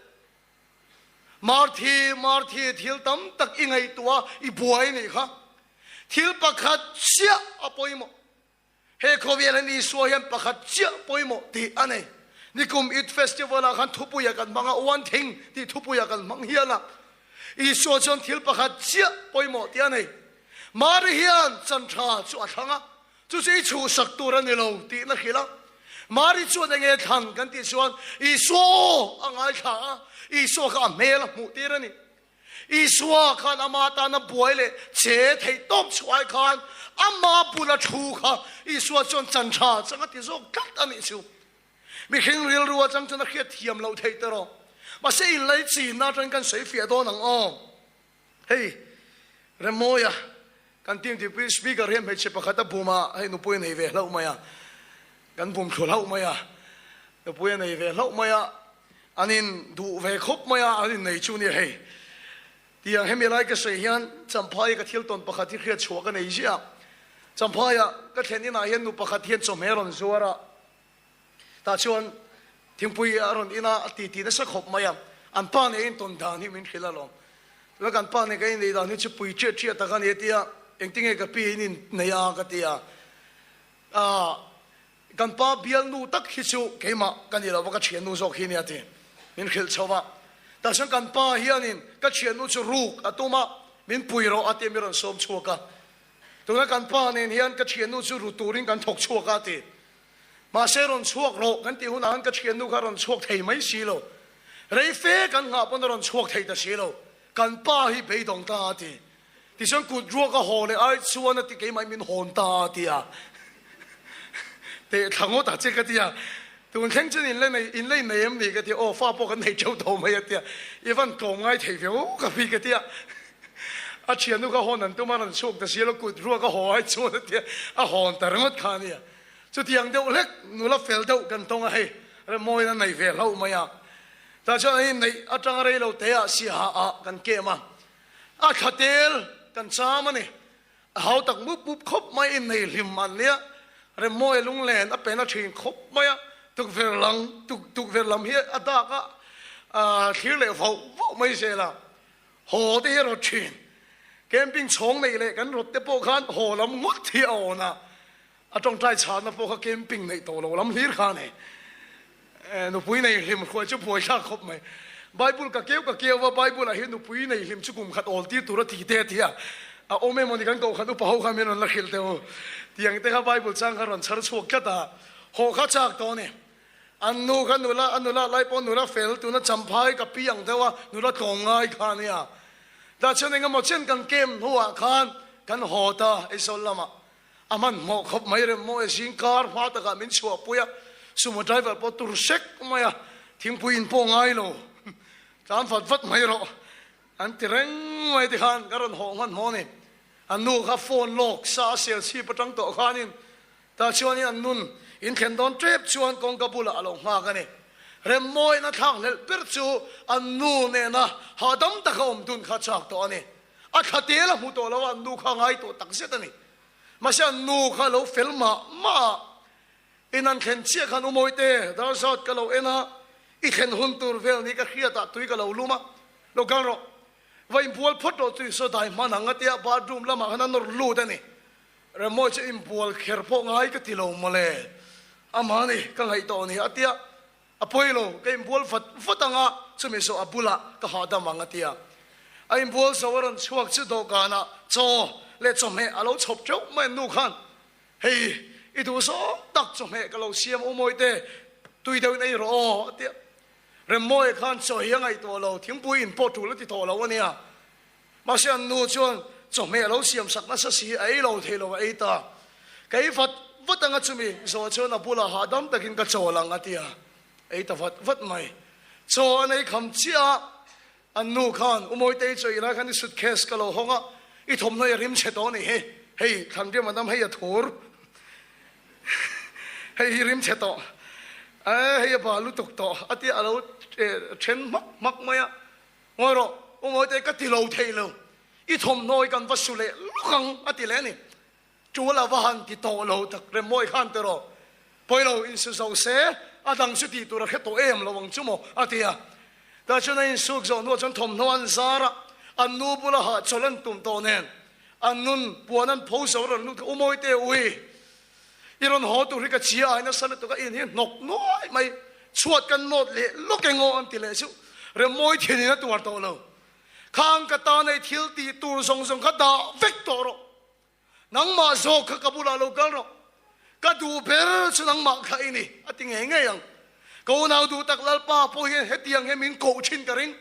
Marthi, Marthi thil tam tak i ngaihtuah a, i buai a nih kha. Thil pakhat chiah a pawimawh. He khawvel hian Isua hian pakhat chiah pawimawh tih a nei. Nikum Eid Festival ah khan thupuia kan hmang a, One Thing tih thupuia kan hmang hial a. Isua chuan thil pakhat chiah pawimawh tih a nei. Mari hian chan tha chu a thlang a, chu chu i chhuhsak tur a ni lo tihna hrilh a. Mari chuan enge thlan kan tih chuan Isua aw a ngaithla a, Isua kha a hmel a hmuh tir a ni. Isua khan ama tana buai leh che theih tawp chhuah ai khan ama bula thu kha Isua chuan chan tha chang a ti zawk tlat a nih chu. Mihring rilru atang chuan a hriat thiam loh theih te rawh. Mahse inlei chinna atangin kan sawi fiah dawn ang aw. Hei Remawia kan team deputy speaker hian hmeichhe pakhat a bum a, hei nupui a nei ve hlauh mai a, kan bum thlu hlauh mai a, nupui a nei ve hlauh mai a, An in duh ve khawp mai a, an innei chu nia hei. Tiang hemi lai ka sawi hian Champhaia ka thil tawn pakhat hi hriat chhuah ka nei ziah. Champhaia ka thlen inah hian nu pakhat hian chawhmeh a rawn zuar a, tah chuan thingpui a rawn in a, a titi nasa khawp mai a, an pa nen in tawn dan hi min hrilh alawm. Tuna kan pa nen kan innei dan hi chu pui chiah chiah tak a ni a ti a, engtinge ka pi in innei a ka ti a, ah. Kan pa bialnu tak hi chu keimah ka ni lo va, ka thiannu zawk hi nia ti min hrilh chho va. Tah chuan kan pa hianin ka thiannu chu ruk a tum a, min pui rawh a ti a, mi rawn sawm chhuak a. Tuna kan pa nen hian ka thiannu chu ru turin kan thawk chhuak a ti. Mahse rawn chhuak rawh kan tih hunah khan ka thiannu kha rawn chhuak thei mai si lo. Rei fe kan nghah pawn a rawn chhuak thei ta si lo. Kan pa hi beidawng ta a ti. Tichuan kut ruak a haw leh ai chuan a ti keimah min hawn ta a ti a. Teh thla ngawt a che ka ti a. Tun thleng chuan in la nei in la innei em ni ka ti a. Aw fa pawh kan nei teuh tho mai a ti a. I van tlawm ngai thei ve u ka pi ka ti a. A thiannu kha hawn an tum a rawn chhuak ta si lo kut ruak a haw ai chuan a ti a. A hawn ta ringawt kha a nia. Chutiang deuh hlek nula fel deuh kan tawng a hei remawiin a nei ve hlauh mai a. Tah chuan an inneih atanga rei lo te ah siaha ah kan kem a. A thla tel kan cham a ni. A hau tak mup mup khawp mai innei hlim an nia. Remmawi lunglen a pen a thin khawp mai a, tukverh lang tuk tukverh lam hi a dak a, a thlir leh vauh vauh mai zel a. Haw te hi a rawt thin. Camping chhawng neih leh kan rawt te pawh khan haw lam ngawt hi a awn a. A tawngtai chhahna pawh kha camping neih tawh lo lam hlir kha a nei. Nupui nei hlim hruai chu buaithlak khawp mai. Bible ka keu ka keu a, Bible ah hian nupui nei hlim chu kum khat awl tir tur a ti te a ti a. A awm emaw ni kan kohkhat upa ho khan min rawn la hrilh teh u. Tiang te kha Bible chang kha rawn chhar chhuak tlat a, haw kha chak tawh a ni. An nu kha nula, a nula lai pawh nula fel, tuna champhai ka pi ang deuh a, nula tlawm ngai kha a nia. Tah chuan engemaw chen kan kem hnuah khan kan haw ta Aizawl lamah. A hmanhmawh khawp mai rem maw e zing kar hma takah min chhuahpui a, sumo driver pawh tur sek mai a, thingpui in pawh ngai lo, tlan vat vat mai rawh an ti reng mai tikhan ka rawn hawh hmanhmawh a ni. An nu kha phone lawk sa a sel chhip atang tawh khanin tah chuanin an nun in thlen dawn tep chuan kawngka bulah a lo nghak a ni. Remmawin a thlak hlelh ber chu an nu nena hahdam taka awm dun kha chak tawh a ni. A thla tel a hmu tawh lo a, an nu kha a ngai tawh tak zet a ni. Mahse an nu kha a lo fel mah mah a, in an thlen chiah khan u Mawite, dar zat ka lo en a, i thlen hun tur vel ni ka hriat ah tui ka lo lum a, lo kal rawh, va inbual phawt rawh tui saw dai hman ang a tia bathroom lamah khan a nawr lut a ni. Remawi chu inbual kher pawh ngai ka ti lo mawle, amah ni ka ngaih tawh ni a tia. A pawi lo, ka inbual vat vat ang a, chumi zawh a bulah ka hahdam ang a ti a. A inbual zo a rawn chhuak chu dawhkanah chaw leh chawhmeh a lo chhawp teuh mai an nu khan, Hei, i duh zawng tak chawhmeh ka lo siam u Mawite, tui deuhin ei rawh aw a ti a. Remmawia khan chaw hi a ngaihtuah lo, thingpui in pawh tul a ti tawh lo a nia. Mahse an nu chuan chawhmeh a lo siam sak nasa si, a ei lo thei lo a ei ta. Ka ei vat vat anga chumi zawh chuan a bulah hahdam takin ka chawl ang a ti a, ei ta vat vat mai. Chaw an ei kham chiah a, an nu khan U Mawitei chaw ei lai khan i suitcase ka lo hawng a, i thawmhnaw i rim chhe tawh a nih hi, hei thlanriam a dam hei a thur, hei hi rim chhe tawh, hei a bal lutuk tawh a ti a, a lo then hmak hmak mai a. Ngawi rawh, U Mawite ka ti lo thei lo, i thawmhnaw hi kan va su leh lawk ang a ti leh a ni. Tul a va han ti tawh lo tak Remmawi khan ti rawh, pawi lo insu zo se, a dang chu tih tur a hre tawh em lo ang chu maw a ti a. Tah chuan a insuk zawh hnuah chuan thawmhnaw an zar a, an nu bula hahchawlh an tum tawh nen an nun puan an pho zo rawn lut kha, U Mawite ui! I rawn haw tur hi ka chhia ai nasa lutuk a, in hi hnawk nuai mai, chhuat kan nawt leh lawk eng aw an ti leh chu Remmawi thinin a tuar tawh lo. Khang ka tan ei thil tih tur zawng zawng kha dah vek tawh rawh. Nangmah zawk kha ka bulah lo kal rawh. Ka duh ber chu nangmah kha i ni, a ti ngei ngei ang. Ka unau duh tak Lalpa pawh hian hetiang hian min koh thin ka ring.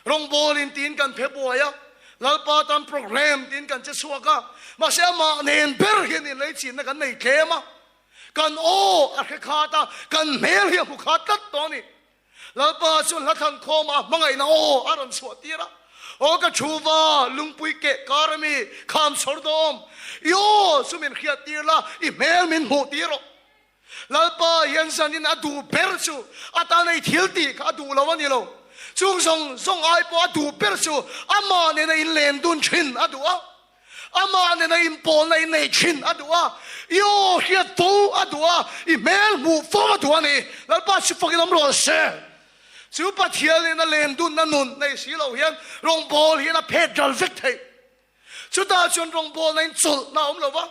Rawngbawlin tiin kan phe buai a, Lalpa tan program tiin kan che chhuak a, mahse amah nen ber hian inleichinna kan nei tlem a, kan aw a hre khat a, kan hmel hi a hmu khat tlat tawh a ni. Lalpa chuan hla thlan khawmah a hmangaihna aw a rawn chhuah tir a, Aw ka thu va, lungpui keh kar a mi, kham chhawr dawm, i aw chu min hriat tir la, i hmel min hmuh tir rawh. Lalpa hian zanin a duh ber chu a tan ei thil tih kha a duh lo a ni lo. Chung zawng zawng ai pawh a duh ber chu amah nena inlen dun thin a duh a, amah nena inpawlna innei thin a duh a, i aw hriat fo a duh a, i hmel hmuh fo a duh a ni. Lalpa chu fakin awm rawh se. Chu Pathian nena len dunna nun nei si lo hian rawngbawl hian a phet ral vek theih. Chutah chuan rawngbawlna in chawlhna a awm lo va,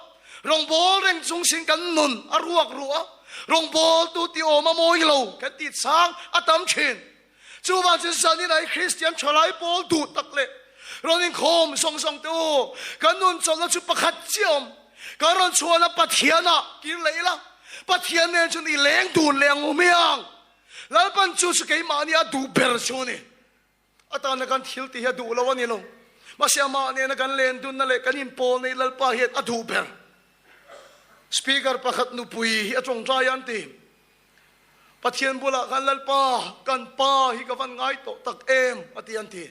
rawngbâwl reng chung sin kan nun a ruak ruh a, rawngbâwltu tih awm a mawi lo kan tih chang a tam thin. Chuvang chuan zanin ah hi Kristian thalai pawl duh tak leh rawn inkhawm zawng zawng te u, kan nun chawlhna chu pakhat chiah awm, kan rawn chhuahna Pathianah kir leh ila, Pathian nen chuan i leng dun leh ang u hmiang. Lalpan chu chu keimahni a duh ber chu a ni. A tana kan thil tih hi a duh lo a ni lo. Mahse amah nena kan len dunna leh kan inpawl nei Lalpa hian a duh ber. Speaker pakhat nupui hi a tawngtai a an ti. Pathian bulah khan Lalpa kan pa hi ka van ngai tawh tak em a ti an ti.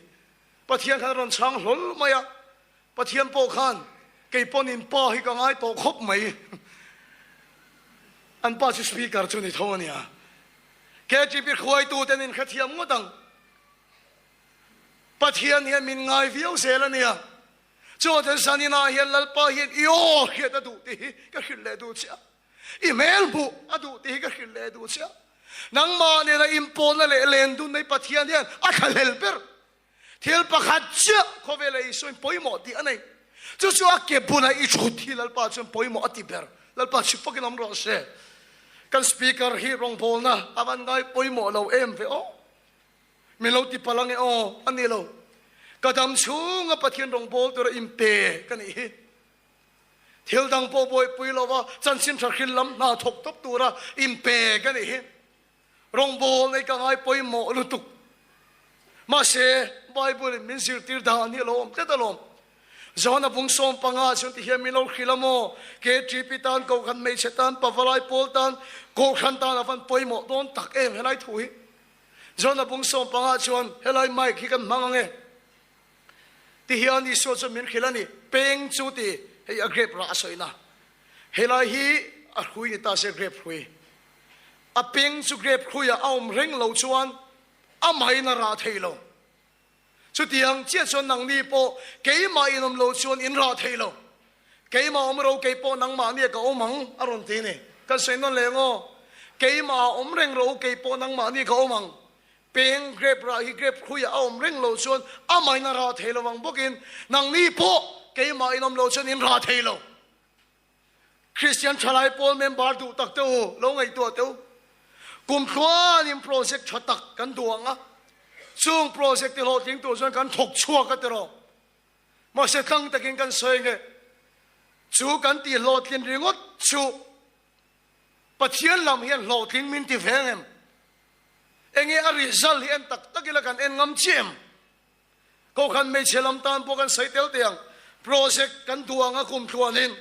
Pathian khan a rawn chhang hlawl mai a. Pathian pawh khan kei pawn in pa hi ka ngai tawh khawp mai. An pa chu speaker chu ni tho a nia. KTP hruaituten in hrethiam ngawt ang. Pathian hian min ngai viau zel a nia. Chuan chuan zaninah hian Lalpa hian i aw hriat a duh tih hi ka hrilh leh duh che a. I hmel hmuh a duh tih hi ka hrilh leh duh che a. Nangmah nena inpawlna leh lendun nei Pathian hian a thlahlel ber. Thil pakhat chiah khawvela Isuain pawimawh tih a nei. Chu chu a ke bulah i thut hi Lalpa chuan pawimawh a ti ber. Lalpa chhip fakin awm rawh se. Kan speaker hi rawngbawlna a van ngai pawimawh lo em ve aw. Min lo ti palh ange aw, a ni lo. Ka dam chhunga Pathian rawngbâwl tura inpe ka nih hi. Thil dang pawh buaipui lova chanchin tha hrin lam hna thawk tawp tura inpe ka nih hi. Rawngbâwl nei ka ngai pawimawh lutuk. Mahse, Bible-in min zirtir dan hi a lo awm tlat alawm. Johana bung 15 chuan ti hian min lo hrilh a maw? KTP tan, Kohhran hmeichhe tan, Pavalai pawl tan, Kohhran tan a van pawimawh dawn tak em helai thu hi. Johana bung 15 chuan helai mic hi kan hmang ange. Ti hian Isua chuan min hrilh a ni, Peng chu ti, hei a grape rah a sawina. Helai hi a hrui ni ta se grape hrui. A peng chu grape hruiah a awm reng lo chuan amahin a rah thei lo. Chutiang chiah chuan nangni pawh keimah in awm lo chuan in rah thei lo. Keimah awm ro kei pawh nangmahnia ka awm ang a rawn ti ni. Kan sawi nawn leh ngaw. Keimah awm reng ro kei pawh nangmahnia ka awm ang. Peng grape rah hi grape hruiah a awm reng lo chuan amahin a rah thei lo ang bawkin nangni pawh keimah in awm lo chuan in rah thei lo. Kristian thalai pawl member duh tak te u, lo ngaihtuah teh u. Kum tluanin project tha tak kan duh ang a, chung project ti hlawhtling tur chuan kan thawk chhuak a tiraw. Mahse tlang takin kan sawi nge, chu kan tih hlawhtlin ringawt chu Pathian lam hian hlawhtling min ti ve ang em? Enge a result hi en tak tak ila kan en ngam chiah em? Kohhran hmeichhe lam tan pawh kan sawi tel teh ang. Project kan duh ang a kum tluanin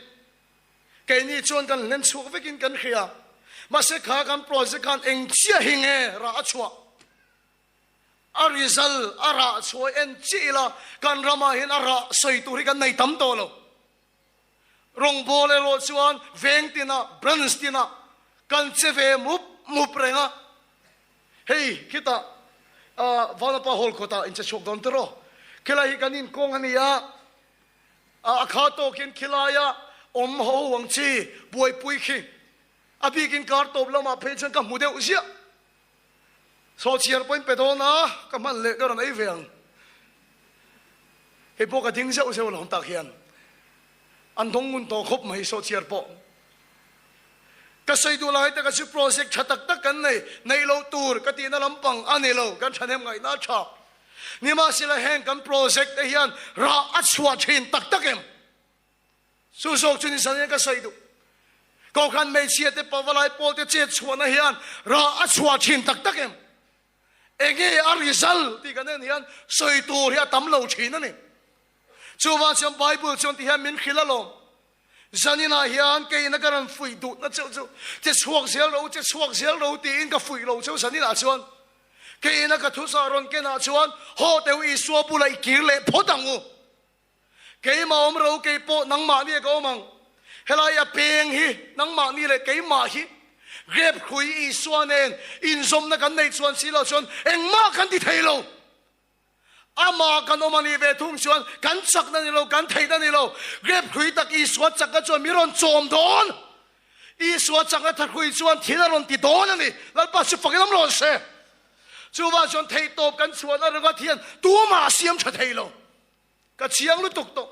keini chuan kan hlen chhuak vekin kan hria. Mahse kha kan project khan eng chiah hi nge rah a chhuah? A result a rah chhuah en chiah ila kan ramah hian a rah sawi tur hi kan nei tam tawh lo. Rawngbâwl erawh chuan veng tinah, branch tinah kan che ve mup mup reng a. Hei khitah Vanapa Hall kawtah in che chhuak dawn tiraw? Khilai hi kan inkawng a ni a, a kha tawkin khilaia awm ho ang chi buaipui khi a bikin kar tawp lamah phei chuan ka hmu deuh ziah. Sawhchiar pawhin pe dawn a, ka hman leh ka rawn ei ve ang. Hei pawh ka ding zeuh zeuh alawm tak hian. An dawng ngun tawh khawp mai sawhchiar pawh. Ka sawi duh lai taka chu project tha tak tak kan nei, neih loh tur ka tihna lampang a ni lo, kan thahnem ngaihna a tha. Nimahsela heng kan project te hian rah a chhuah thin tak tak em? Chu zawk chu nizan hian ka sawi duh. Kohhran hmeichhia te pavalai pawl te chet chhuahna hian rah a chhuah thin tak tak em? Enge a result tih kan en hian sawi tur hi a tam lo thin a ni. Chuvang chuan Bible chuan ti hian min hrilh alawm. Zaninah hian keina ka rawn fuih duhna cheu chu che chhuak zel ro, che chhuak zel ro tiin ka fuih lo cheu zaninah chuan. Keina ka thuchah rawn kenah chuan haw teu Isua bulah i kir leh phawt ang u. Keimah awm ro kei pawh nangmahni ah ka awm ang. Helai a peng hi nangmahni leh keimah hi grep hrui Isua nen inzawmna kan neih chuan si lo chuan engmah kan ti thei lo. Amah kan awm a nih ve thung chuan kan chakna ni lo, kan theihna ni lo. Grep hrui tak Isua chakna chuan mi rawn chawm dawn. Isua chakna tha hrui chuan thil a rawn ti dawn a ni. Lalpa chu fakin awm rawn se. Chuvang chuan theihtawp kan chhuahna ringawt hian tumah a siam tha thei lo. Ka chiang lutuk tawh.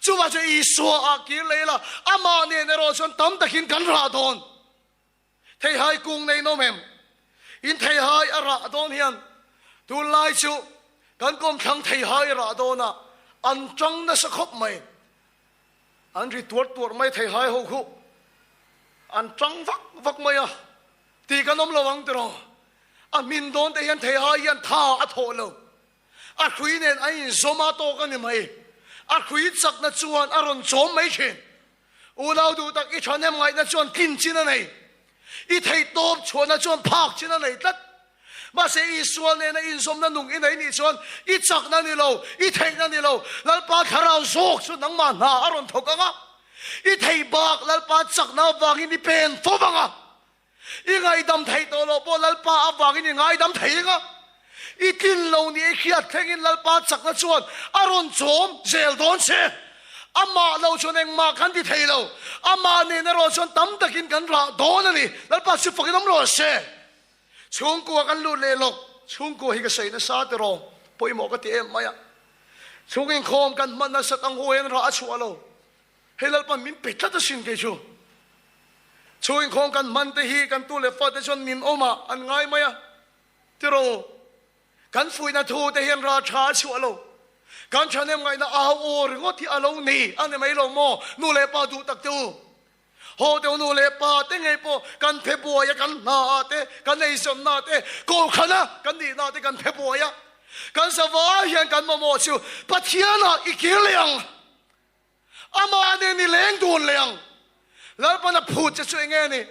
Chuvang chuan Isua ah kir leh ila, amah nen erawh chuan tam takin kan rah dawn. Theihai kung nei nawm em? In theihai a rah dawn hian tunlai chu kan kawmthlang theihai a rah dawn a, an tang nasa khawp mai. An ri tuar tuar mai theihai ho khu. An tang vak vak mai a, tih kan awm lo ang tiraw? A hmin dawn te hian theihai hian tha a thawh lo. A hrui nen a inzawm a tawk a ni mai. A hrui chakna chuan a rawn chawm mai thin. Unau duh tak i thahnem ngaihna chuan tlin chin a nei. I theihtawp chhuahna chuan phak chin a nei tlat. Mahse Isua nena inzawmna nung i nei nih chuan i chakna ni lo, i theihna ni lo, Lalpa thlarau zawk chu nangmah hna a rawn thawk ang a. I theih bak Lalpa chakna avangin i pen fo vang a. I ngaihdam theih tawh loh pawh Lalpa avangin i ngaidam thei eng a, i tlin lo ni i hriat thlengin Lalpa chakna chuan a rawn chawm zel dawn che. Amah lo chuan engmah kan ti thei lo, amah nen erawh chuan tam takin kan rah dawn a ni. Lalpa chu fakin awm rawh se. Chhungkua kan lut leh lawk, chhungkua hi ka sawi nasa tiraw, pawimawh ka ti em mai a. Chhung inkhawm kan hman nasat ang hu hian rah a chhuah lo. Hei Lalpan min pe tlat asin kei chu. Chhung inkhawm kan hman te hi kan tu leh fa te chuan min awm ah an ngai mai a. Tiraw, kan fuihna thu te hian ral tha a chhuah lo. Kan thahnem ngaihna au aw ringawt hi a lo ni a ni mai lo maw nu leh pa duh tak te u. Haw deuh nu leh pa te ngei pawh kan phe buai a, kan hna ah te, kan eizawnna ah te, kawlkhan a kan nihna ah te kan phe buai a. Kan zavai hian kan mamawh chu Pathian ah i kir leh ang. Amah nen i leng dun leh ang. Lalpan a phut che chu enge ni?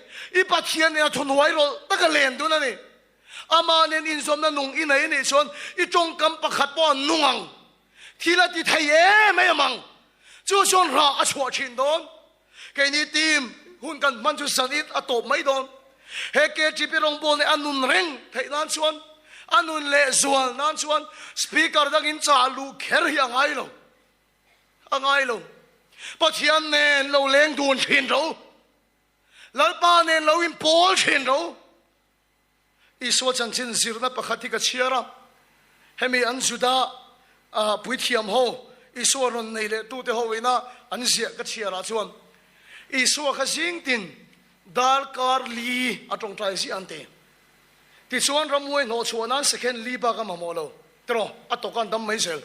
I Pathian nen a thuhnuai rawlh taka len dun a ni. Amah nen inzawmna nung i nei anih chuan i tawngkam pakhat pawh a nung ang. Thil a ti thei em em ang. Chu chuan rah a chhuah thin dawn. Keini team hun kan hman chu zan it a tawp mai dawn. He KTP rawngbawl nih a nun reng theih nan chuan, a nun leh zual nan chuan speaker dangin chah luh kher hi a ngai lo. A ngai lo. Pathian nen lo leng dun thin ro. Lalpa nen lo inpawl thin ro. Isua chanchin zirna pakhat hi ka chhiar a. Hemi an Juda puithiam ho Isua rawn nei leh tute ho ina an ziah ka chhiar ah chuan Isua kha zing tin darkar li a tawngtai ziah an ti. Tichuan ramhuai hnawh chhuah nan second li bak a mamawh lo. Tiraw? A tawk a an dam mai zel.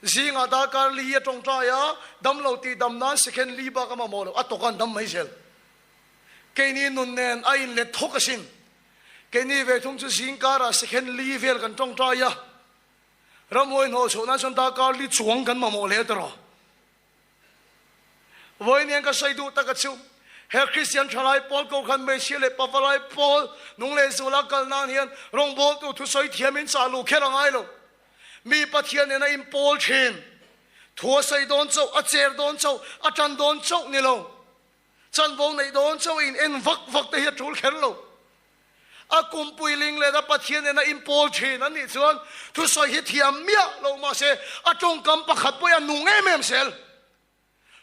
Zingah darkar li a tawngtai a, damlo tih dam nan second li bak a mamawh lo, a tawk a an dam mai zel. Keini nun nen a inlet thawk asin. Keini ve thung chu zingkarah second li vel kan tawngtai a, ramhuai hnawh chhoh nan chuan darkar li chuang kan mamawh hle tawh. Vawiin ka sawi duh taka chu he Kristian thalai pawl Kohhran hmeichhia leh pavalai pawl nung leh zula kal nan hian rawngbawltu thusawi thiamin chah luh kher a ngai lo. Mi Pathian nena inpawl thin. Thu a sawi dawn chauh, a cher dawn chauh, a tan dawn chauh ni lo. Chanvo neih dawn chauh in en vak vak te hi a tul kher lo. A kumpui ling let a Pathian nena inpawl thin an nih chuan thusawi hi thiam miah lo mahse a tawngkam pakhat pawh hi a nung em em zel.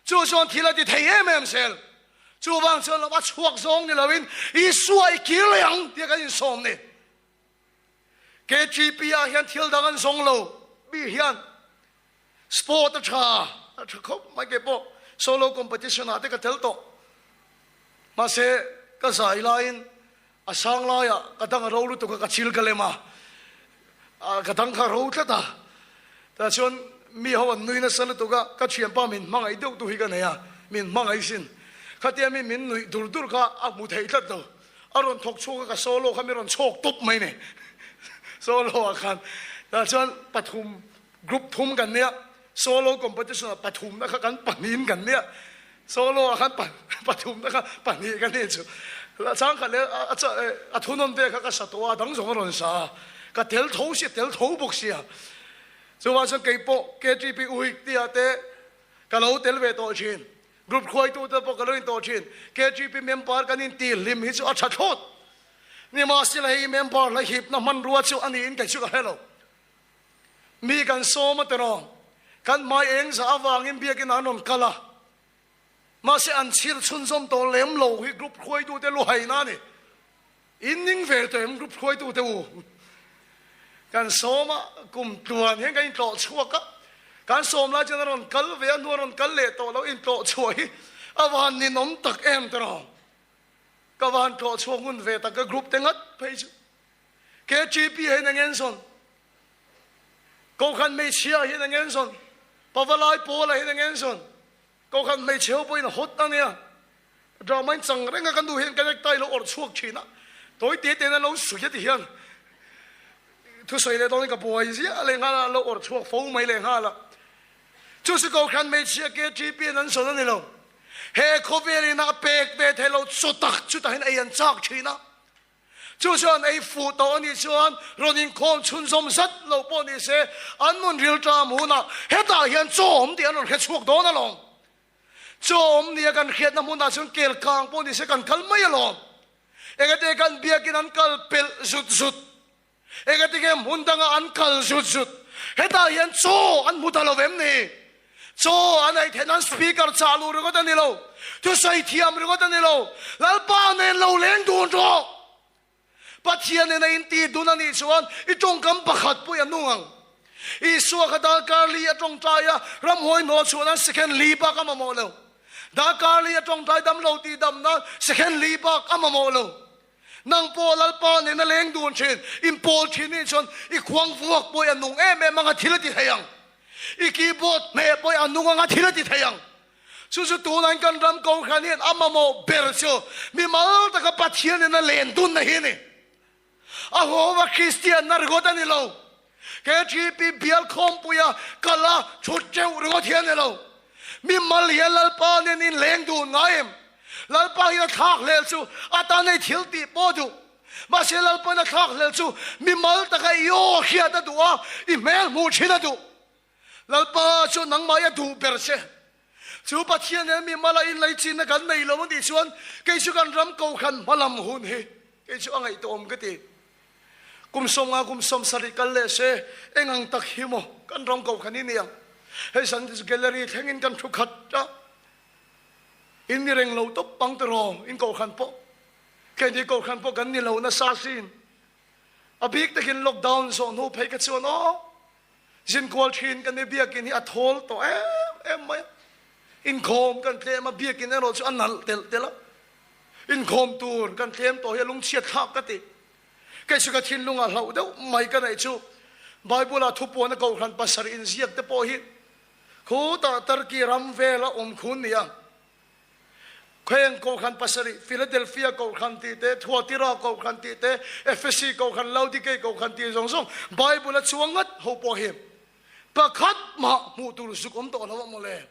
Chu chuan thil a ti thei em em zel. Chuvang chuan lo a chhuak zawng ni loin Isua i kir leh ang tia kan insawm ni. KTP ah hian thil dang an zawng lo mi hian sport a tha a tha khawp mai kei pawh solo competition ah te ka tel tawh. Mahse. ka zai laiin a sang laiah ka dang a ro lutuk a, ka chil ka lem a, ka dang kha a ro tlat a. Tah chuan mi ho an nui nasa lutuk a, ka thianpa min hmangaih deuh tu hi ka nei a, min hmangaih sin. Khatia mi min nuih dur dur kha a hmu thei tlat lo. A rawn thawk chhuak a, ka solo kha mi rawn chhawk tawp mai ni solo ah khan. Tah chuan pathum group thum kan nia, solo competition ah pathumna kha kan pahnihin kan nia, solo ah khan pathumna kha pahnih ka nih chu. Changkhat leh a thunawn vel kha ka sa tawh a, a dang zawng a rawn sa a, ka tel tho sia, tel tho bawk sia. Chuvang chuan keipawh KTP Uik tia te ka lo tel ve tawh thin. Group hruaitute pawh ka lo intawh thin. KGP member kan intih hlim hi chu a tha thlawt. Nimahsela hei member hla hipna hmanrua chu a niin kei chu ka hre lo. Mi kan sawm a tiraw, kan hmai eng zah avangin biakin an rawn kal a. Mahse an chhir chhunzawm tawh lem lo hi group hruaitute luhaina a ni. In ning ve tawh em group hruaitute u? Kan sawm a, kum tluan hian kan intlawh chhuak a, kan sawm lai chuan a rawn kal ve a, hnu a rawn kal leh tawh lo, intlawh chhuah hi a van ninawm tak em tiraw? Ka van tlawh chhuak ngun ve tak ka group te ngat phei chu KTP hian eng en sawn, Kohhran hmeichhia hian eng en sawn, Pavalai Pawla hian eng en sawn, Kohhran hmeichhe ho pawhin a hawt a nia. Drama in chang reng a kan duh hian ka necktie lo awrh chhuak thin a, tawi te te in an lo suih a ti hian thusawi leh dawnin ka buai ziah leh nghal a, an lo awrh chhuak fo mai leh nghal a. Chu chu Kohhran hmeichhia KTP in an sawn a ni lo. He khawvel in a pek ve thei lo chaw tak chutah hian ei an chak thin a. Chu chuan ei fuh tawh a nih chuan rawn inkhawm chhunzawm zat lo pawh ni se, an nun rilṭam hunah hetah hian chaw awm tih an rawn hre chhuak dawn alawm. Chaw awm nia kan hriatna hmunah chuan kel kang pawh ni se kan kal mai alawm. Engati kan biakin an kal pelh zut zut? Engati nge hmun dangah an kal zut zut? Hetah hian chaw an hmu ta lo vem ni? Chaw an ei theih nan speaker chah luh ringawt a ni lo, thusawi thiam ringawt a ni lo, Lalpa nen lo leng dun rawh. Pathian nen a intih dun a nih chuan i tawngkam pakhat pawh i a nung ang. Isua kha darkar li a tawngtai a, ramhuai hnawh chhuah nan second li bak a mamawh lo. Darkar li a tawngtai dam lo tih dam nan second li bak a mamawh lo. Nang pawh Lalpa nena leng dun thin, inpawl thin nih chuan i khuang vuak pawh i a nung em em anga thil a ti thei ang. I keyboard hmeh pawh i a nung anga thil a ti thei ang. Chu chu tunain kan ram Kohhran hian a mamawh ber chu mimal taka Pathian nena len dunna hi a ni. A hawa Kristianna ringawt a ni lo. KTP bial khawmpuia kal a thut teuh ringawt hi a ni lo. Mimal hian Lalpa nen in leng dun ngai em? Lalpa hian a thlak hlel chu a tan ei thil tih pawh duh. Mahse Lalpain a thlak hlel chu mimal taka i aw hriat a duh a, i hmel hmuh thin a duh. Lalpa chu nangmah i a duh ber che. Chu Pathian nen mimala inlaichinna kan nei lo a nih chuan kei chu kan ram kohhran hmalam hun hi kei chu a ngaihtuahawm ka ti. Kum 50 kum 70 kal leh se eng ang tak hi maw kan ram kohhran hi ni ang. Hei zan chu gallery thlengin kan thu khat a, in ni reng lo tawp ang tiraw in kohhran pawh. Keini kohhran pawh kan ni lo nasa sin. A bik takin lockdown zawh hnu phei ka chuan aw Zinkual thin kan i biakin hi a thawl tawh em em mai a. Inkhawm kan tlem a, biakin erawh chu a nalh telh telh a. Inkhawm tur kan tlem tawh hi a lungchhiat thlak ka ti. Kei chu ka thinlungah hlauh deuh mai ka neih chu Bible-ah thupuan a kohhran pasarih inziak te pawh hi khutah Turkey ram vela awm khun nia. Kheng Kohhran pasarih, Philadelphia Kohhran tih te, Thuatira Kohhran tih te, Ephesi Kohhran, Laodikei Kohhran tih zawng zawng Bible a chuang ngat ho pawh hi pakhat mah hmuh tur zuk awm tawh lo a mawle,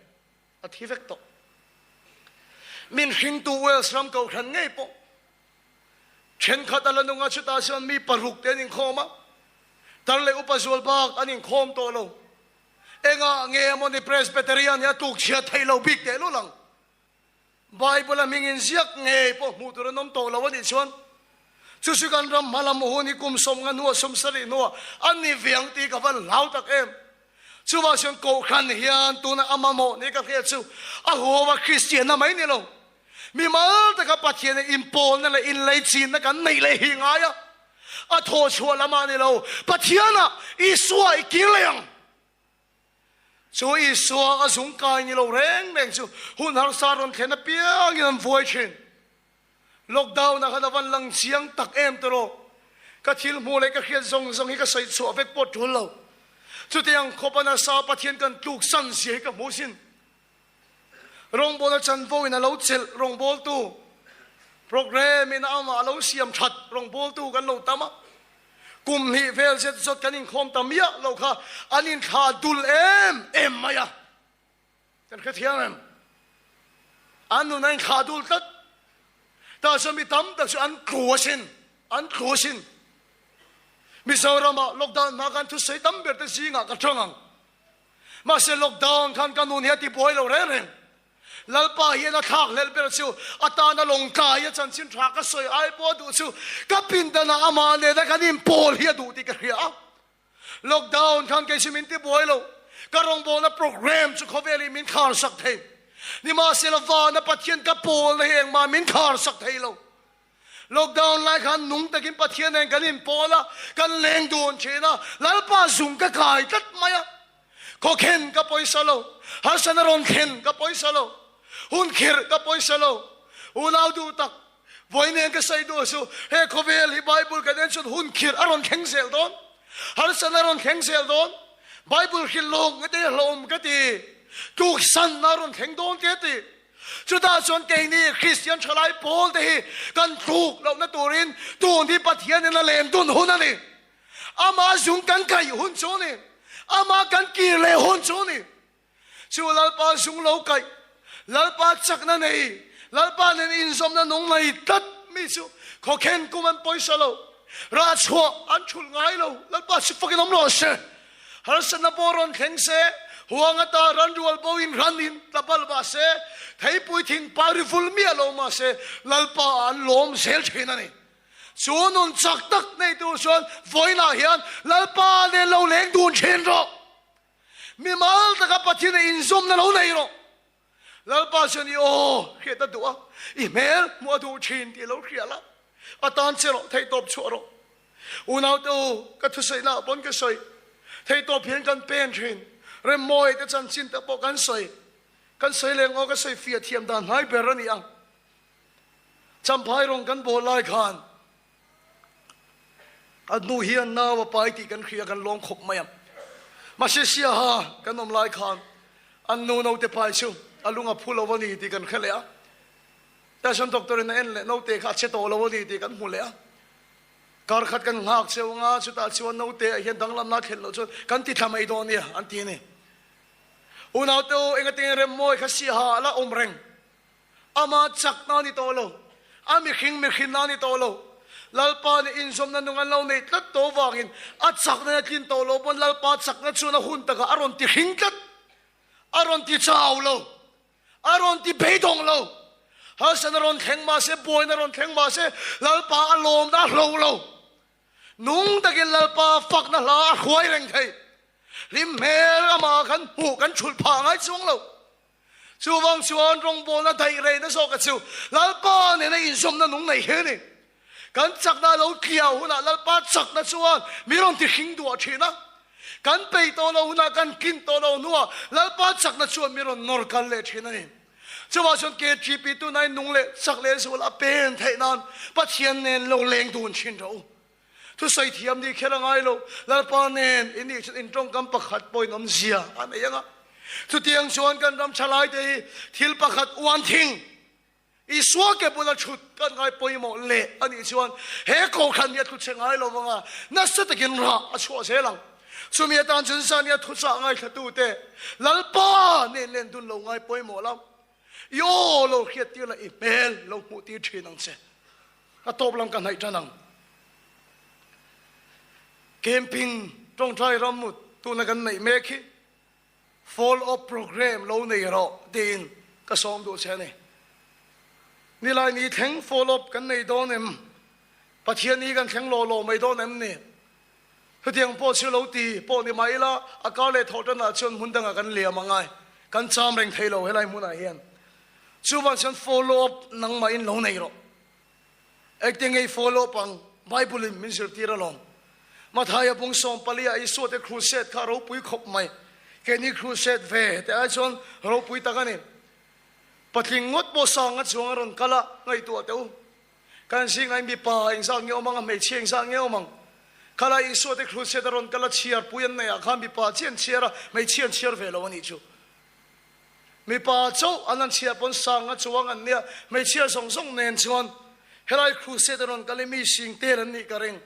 a thi vek tawh. Min hringtu Wales ram Kohhran ngei pawh thenkhat a la nung a, chutah chuan mi paruk te an inkhawm a, tar leh upa zual bak an inkhawm tawh lo. Engah nge maw ni Presbyterian hi a tuk chhiat theih lo bik teh lul ang? Bible a hming in ziak ngei pawh hmuh tur an awm tawh lo a nih chuan chu chu kan ram hma lam hun hi kum 50 hnuah 70 hnuah a ni ve ang tih ka van hlau tak em. Chuvang chuan Kohhran hian tuna a mamawh ni ka hriat chu a huawa Kristianna mai ni lo. Mimal taka Pathian in inpawlna leh inleichinna kan neih leh hi ngai a, a thawh chhuah lamah ni lo, Pathianah Isua i kir leh ang. Chu Isua a zung kai ni lo reng reng chu hun harsa rawn thlen apiangin an vuai thin. Lockdown ah khan a van lang chiang tak em tawh. Ka thil hmuh leh ka hriat zawng zawng hi ka sawi chhuah vek pawh tul lo. Chutiang khawp a nasa Pathian kan tluk san zia hi ka hmu sin. Rawngbawlna chanvo in a lo chelh rawngbawltu, program in a amah a lo siam that rawngbawltu kan lo tam a. Kum hnih vel zet zawt kan inkhawm ta miah lo kha an inthlah dul em em mai a. Kan hrethiam em? An nun a inthlah dul tlat. Tah chuan mi tam tak chu an tlu asin, an tlu asin. Mizoramah lockdown hma khan thusawi tam ber te zingah ka tang ang. Mahse lockdown khan ka nun hi a tibuai lo reng reng. Lalpa hian a thlak hlelh ber chu atana lawngtlai a chanchin tha ka sawi ai pawh a duh chu ka pindanah amah nena kan inpawl hi a duh tih ka hria a. Lockdown khan kei chu min tibuai lo. Ka rawngbawlna program chu khawvel hi min khar sak thei. Nimahsela vana Pathian ka pawlna hi engmah min khar sak thei lo. Lockdown lai khan nung takin Pathian nen kan inpawl a, kan leng dun thin a, Lalpa zung ka kai tlat mai a. Khawkhen ka pawisa lo, harsana rawn thlen ka pawisa lo, hun khirh ka pawisa lo. Unau duh tak, vawi nen ka sawi duh chu he khawvel hi Bible kan en chuan hun khirh a rawn thleng zel dawn, harsana rawn thleng zel dawn. Bible hrilh lawk nge te hlawm ka ti, tluksanna a rawn thleng dawn te a ti. Chutah chuan keini Kristian thalai pawl te hi kan tluk lohna turin tun hi Pathianin a len dun hun a ni. Amah zung kan kaih hun chu a ni. Amah kan kir leh hun chu a ni. Chu Lalpa zung lo kaih, Lalpa chakna nei, Lalpa nen inzawmna nung nei tlat mi chu khawkhen kum an pawisa lo, rah chhuah an thulh ngai lo. Lalpa chu fakin awm rawh se. Harsatna pawh rawn thleng se, huang ata ran rual bo in ran in tla balh mah se, theipui thing pa ri vul miah lo mah se, Lalpa ah an lawm zel thin a ni. Chu nun chak tak nei tur chuan vawiinah hian Lalpa nen lo leng dun thin rawh. Mimal taka Pathian a inzawmna lo nei rawh. Lalpa chuan i aw hriat a duh a, i hmel hmuh a duh thin tih lo hria la, a tan che rawh, theihtawp chhuah rawh. Unaute u, ka thusawihnah pawn ka sawi, theihtawp hian kan pen thin, Remmawi te chanchin te pawh kan sawi, kan sawi leng aw ka sawi fiah thiam dan hnai ber a ni a. Champhai rawng kan bawl lai khan A hnu hian nau a pai tih kan hria kan lawm khawp mai ang. Mahse Siaha kan awm lai khan an nu naute pai chu a lung a phu lo a ni tih kan hre leh a. Tyson doctor in a en leh naute kha a che tawh lo a ni tih kan hmu leh a. Kar khat kan nghak cheu anga chutah chuan naute ah hian danglamna a thlen loh chuan kan ti thla mai dawn nia an ti a ni. Unaute u engatinge Remmawi kha Siaha a la awm reng. Ama chakna a ni tawh lo, a mihring mihrinna a ni tawh lo. Lalpa nih inzawmna nung an lo neih tlat tawh vangin a chakna a tlin tawh lo pawn Lalpa chakna chuan a hun takah a rawn ti hring tlat, a rawn ti chau lo, a rawn ti beidawng lo. Harsatna rawn thleng mah se, buaina rawn thleng mah se, Lalpa a lawmna a hlo lo. Nung takin Lalpa fakna hla a hruai reng thei. Hlim hmel amah khan hmuh kan thulh phah ngai chuang lo. Chuvang chuan rawngbawlna daih rehna zawka chu Lalpa nena inzawmna nung nei hi a ni. Kan chakna a lo tliau hunah Lalpa chakna chuan mi rawn ti hring duah thin a. Kan peih tawh loh hunah, kan tlin tawh loh hnuah Lalpa chakna chuan mi rawn nawr kal leh thin a ni. Chuvang chuan KTP tunah nung leh chak leh zual a pen theih nan Pathian nen lo leng dun thin rawh u. Thusawi thiam nih kher a ngai lo, Lalpa nen i nih chuan in tawngkam pakhat pawhin awmzia a nei ang a. Chutiang chuan kan ram thalai te hi thil pakhat uan thing, Isua ke bula thut kan ngai pawimawh leh a nih chuan he kohhran hi a tlu chhe ngai lo vang a, nasa takin rah a chhuah zel ang. Chumi atan chuan zania thuchah ngaithlatute Lalpa nen len dun lo ngai pawimawh lo, i aw lo hriattir la i hmel lo hmuhtir thin ang che. A tawp lam ka hnaih tan ang. Camping tawngtai ram tuna kan neih mek hi follow up program lo nei rawh tiin ka sawm duh che a ni. Nilai ni thleng follow up kan nei dawn em? Pathian ni kan thleng law law mai dawn em ni? Chutiang pawh chu lo ti pawh ni mah ila a kar leh thawh tanah chuan hmun dangah kan liam angai. Kan cham reng thei lo helai hmunah hian. Chuvang chuan follow up nangmahin lo nei rawh. Engtin nge i follow up ang? Bible in min zirtir alawm. Mathaia bung 14 ah Isua te crusade kha ropui khawp mai. Keini crusade ve te ai chuan ropui tak a ni. Patling ngawt pawh sanga chuang a rawn kal a, ngaihtuah teh u. Kan zingah mipa engzat nge awm ang a, hmeichhia engzat nge awm ang? Khalai Isua te Crusade a rawn kal a, chhiar pui an neih ah khan mipa chiah an chhiar a, hmeichhia an chhiar ve lo a nih chu. Mipa chauh an han chhiar pawn sanga chuang an nia, hmeichhia zawng zawng nen chuan helai Crusade a rawn kal i mi sing tel an nih ka ring.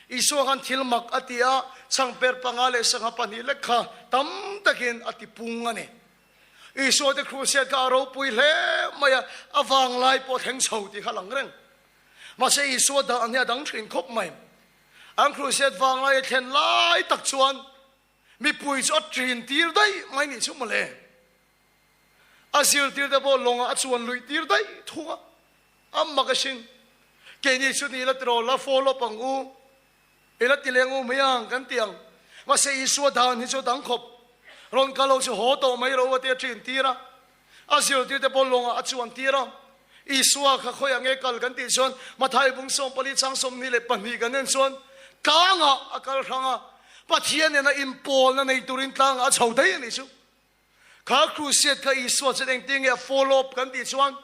Isua khan thil mak a ti a, changper panga leh sangha pahnih lek kha tam takin a ti pung a ni. Isua te Crusade kha a ropui hle mai a, a vanglai pawh thleng chho tih kha a lang reng. Mahse Isua dah ang hi a dang thin khawp mai. An Crusade vanglai a thlen lai tak chuan mipui chu a ṭin tir daih mai nih chu mawle. A zirtir te pawh lawngah a chuan luih tir daih thung a, a mak asin. Keini chu ni la tiraw la follow up ang u. I la ti leng u mai ang kan ti ang. Mahse Isua dan hi chu dang khawp. Rawn kal lo chu haw tawh mai ro a ti a ṭin tir a. A zirtirte pawh lawngah a chuan tir a. Isua kha khawiah nge kal kan tih chuan Mathai bung 14 chang 22 kan en chuan tlangah a kal hrang a. Pathian nena inpawlna nei turin tlangah a chho daih a nih chu. Kha crusade kha Isua chuan engtin nge a follow up kan tih chuan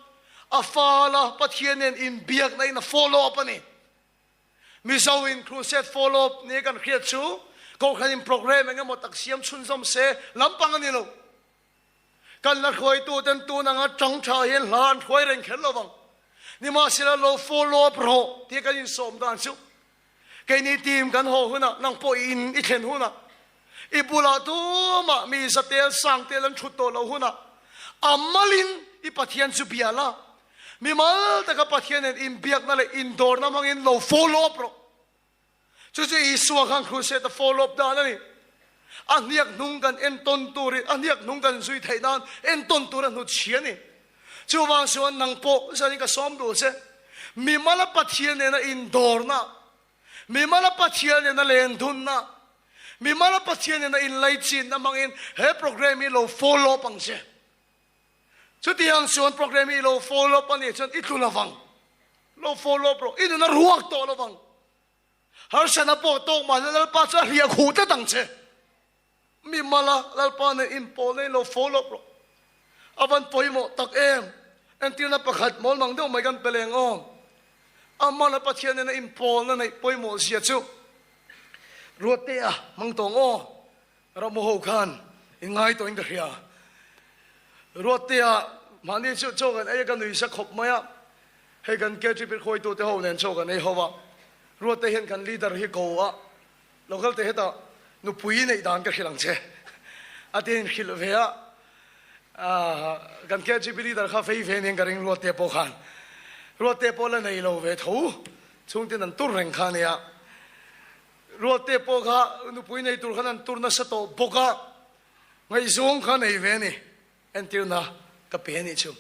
a fal a, Pathian nen inbiakna in a follow up a ni. Mizo in crusade follow up ni kan hriat chu Kohhran in programme eng emaw tak siam chhunzawm se lampang a ni lo. Kan la hruaitu ten tun anga tang tha hian hla an hruai reng kher lo vang. Nimahsela lo follow up rawh tih kan insawm dan chu keini team kan haw hunah nang pawh i in i thlen hunah i bulah tumah mi zatel sang tel an thut tawh lo hunah a malin i Pathian chu bia la. Mimal taka Pathian nen inbiakna leh indawrna hmangin lo follow up rawh. Chu chu Isua khan crusade a follow up dan a ni. A hniak hnung kan entawn turin, a hniak hnung kan zui theih nan entawn tur a hnut chhia a ni. Chuvang chuan nang pawh zanin ka sawm duh che, mimala Pathian nena indawrna, mimala Pathian nena lendunna, mimala Pathian nena inlaichinna hmangin he program hi lo follow up ang che. Chutiang chuan program hi i lo follow up a nih chuan i tlu lovang. Lo follow up rawh. I nun a ruak tawh lovang. Harsana pawh tawk mahse Lalpa chu a hliah khuh tlat ang che. Mi mala Lalpa nen inpawlna in lo follow up rawh. A van pawimawh tak em. Entirna pakhat mawl mang deuh mai kan pe leng aw. A mala Pathian nena inpawlna neih pawimawh zia chu Ruattea hmang tawng aw. Rammu ho khan in ngai tawhin ka hria. Ruattea mahni chu chaw kan ei a, ka nui sa khawp mai a. Hei kan KTP khawitu te ho nen chaw kan ei ho a. Ruatte hian kan leader hi ko a, local te hetah nupui neih dan ka hrilh ang che a ti in hrilh ve a. Kan KTP leader kha vei ve nen ka ring Ruatte pawh khan. Ruatte pawh la nei lo ve tho, chhungtin an tur reng kha a nia. Ruatte pawh kha nupui nei tur khan an tur nasa tawh bawk a, ngaihzawng kha nei ve a ni, entirna ka pe a nih chu.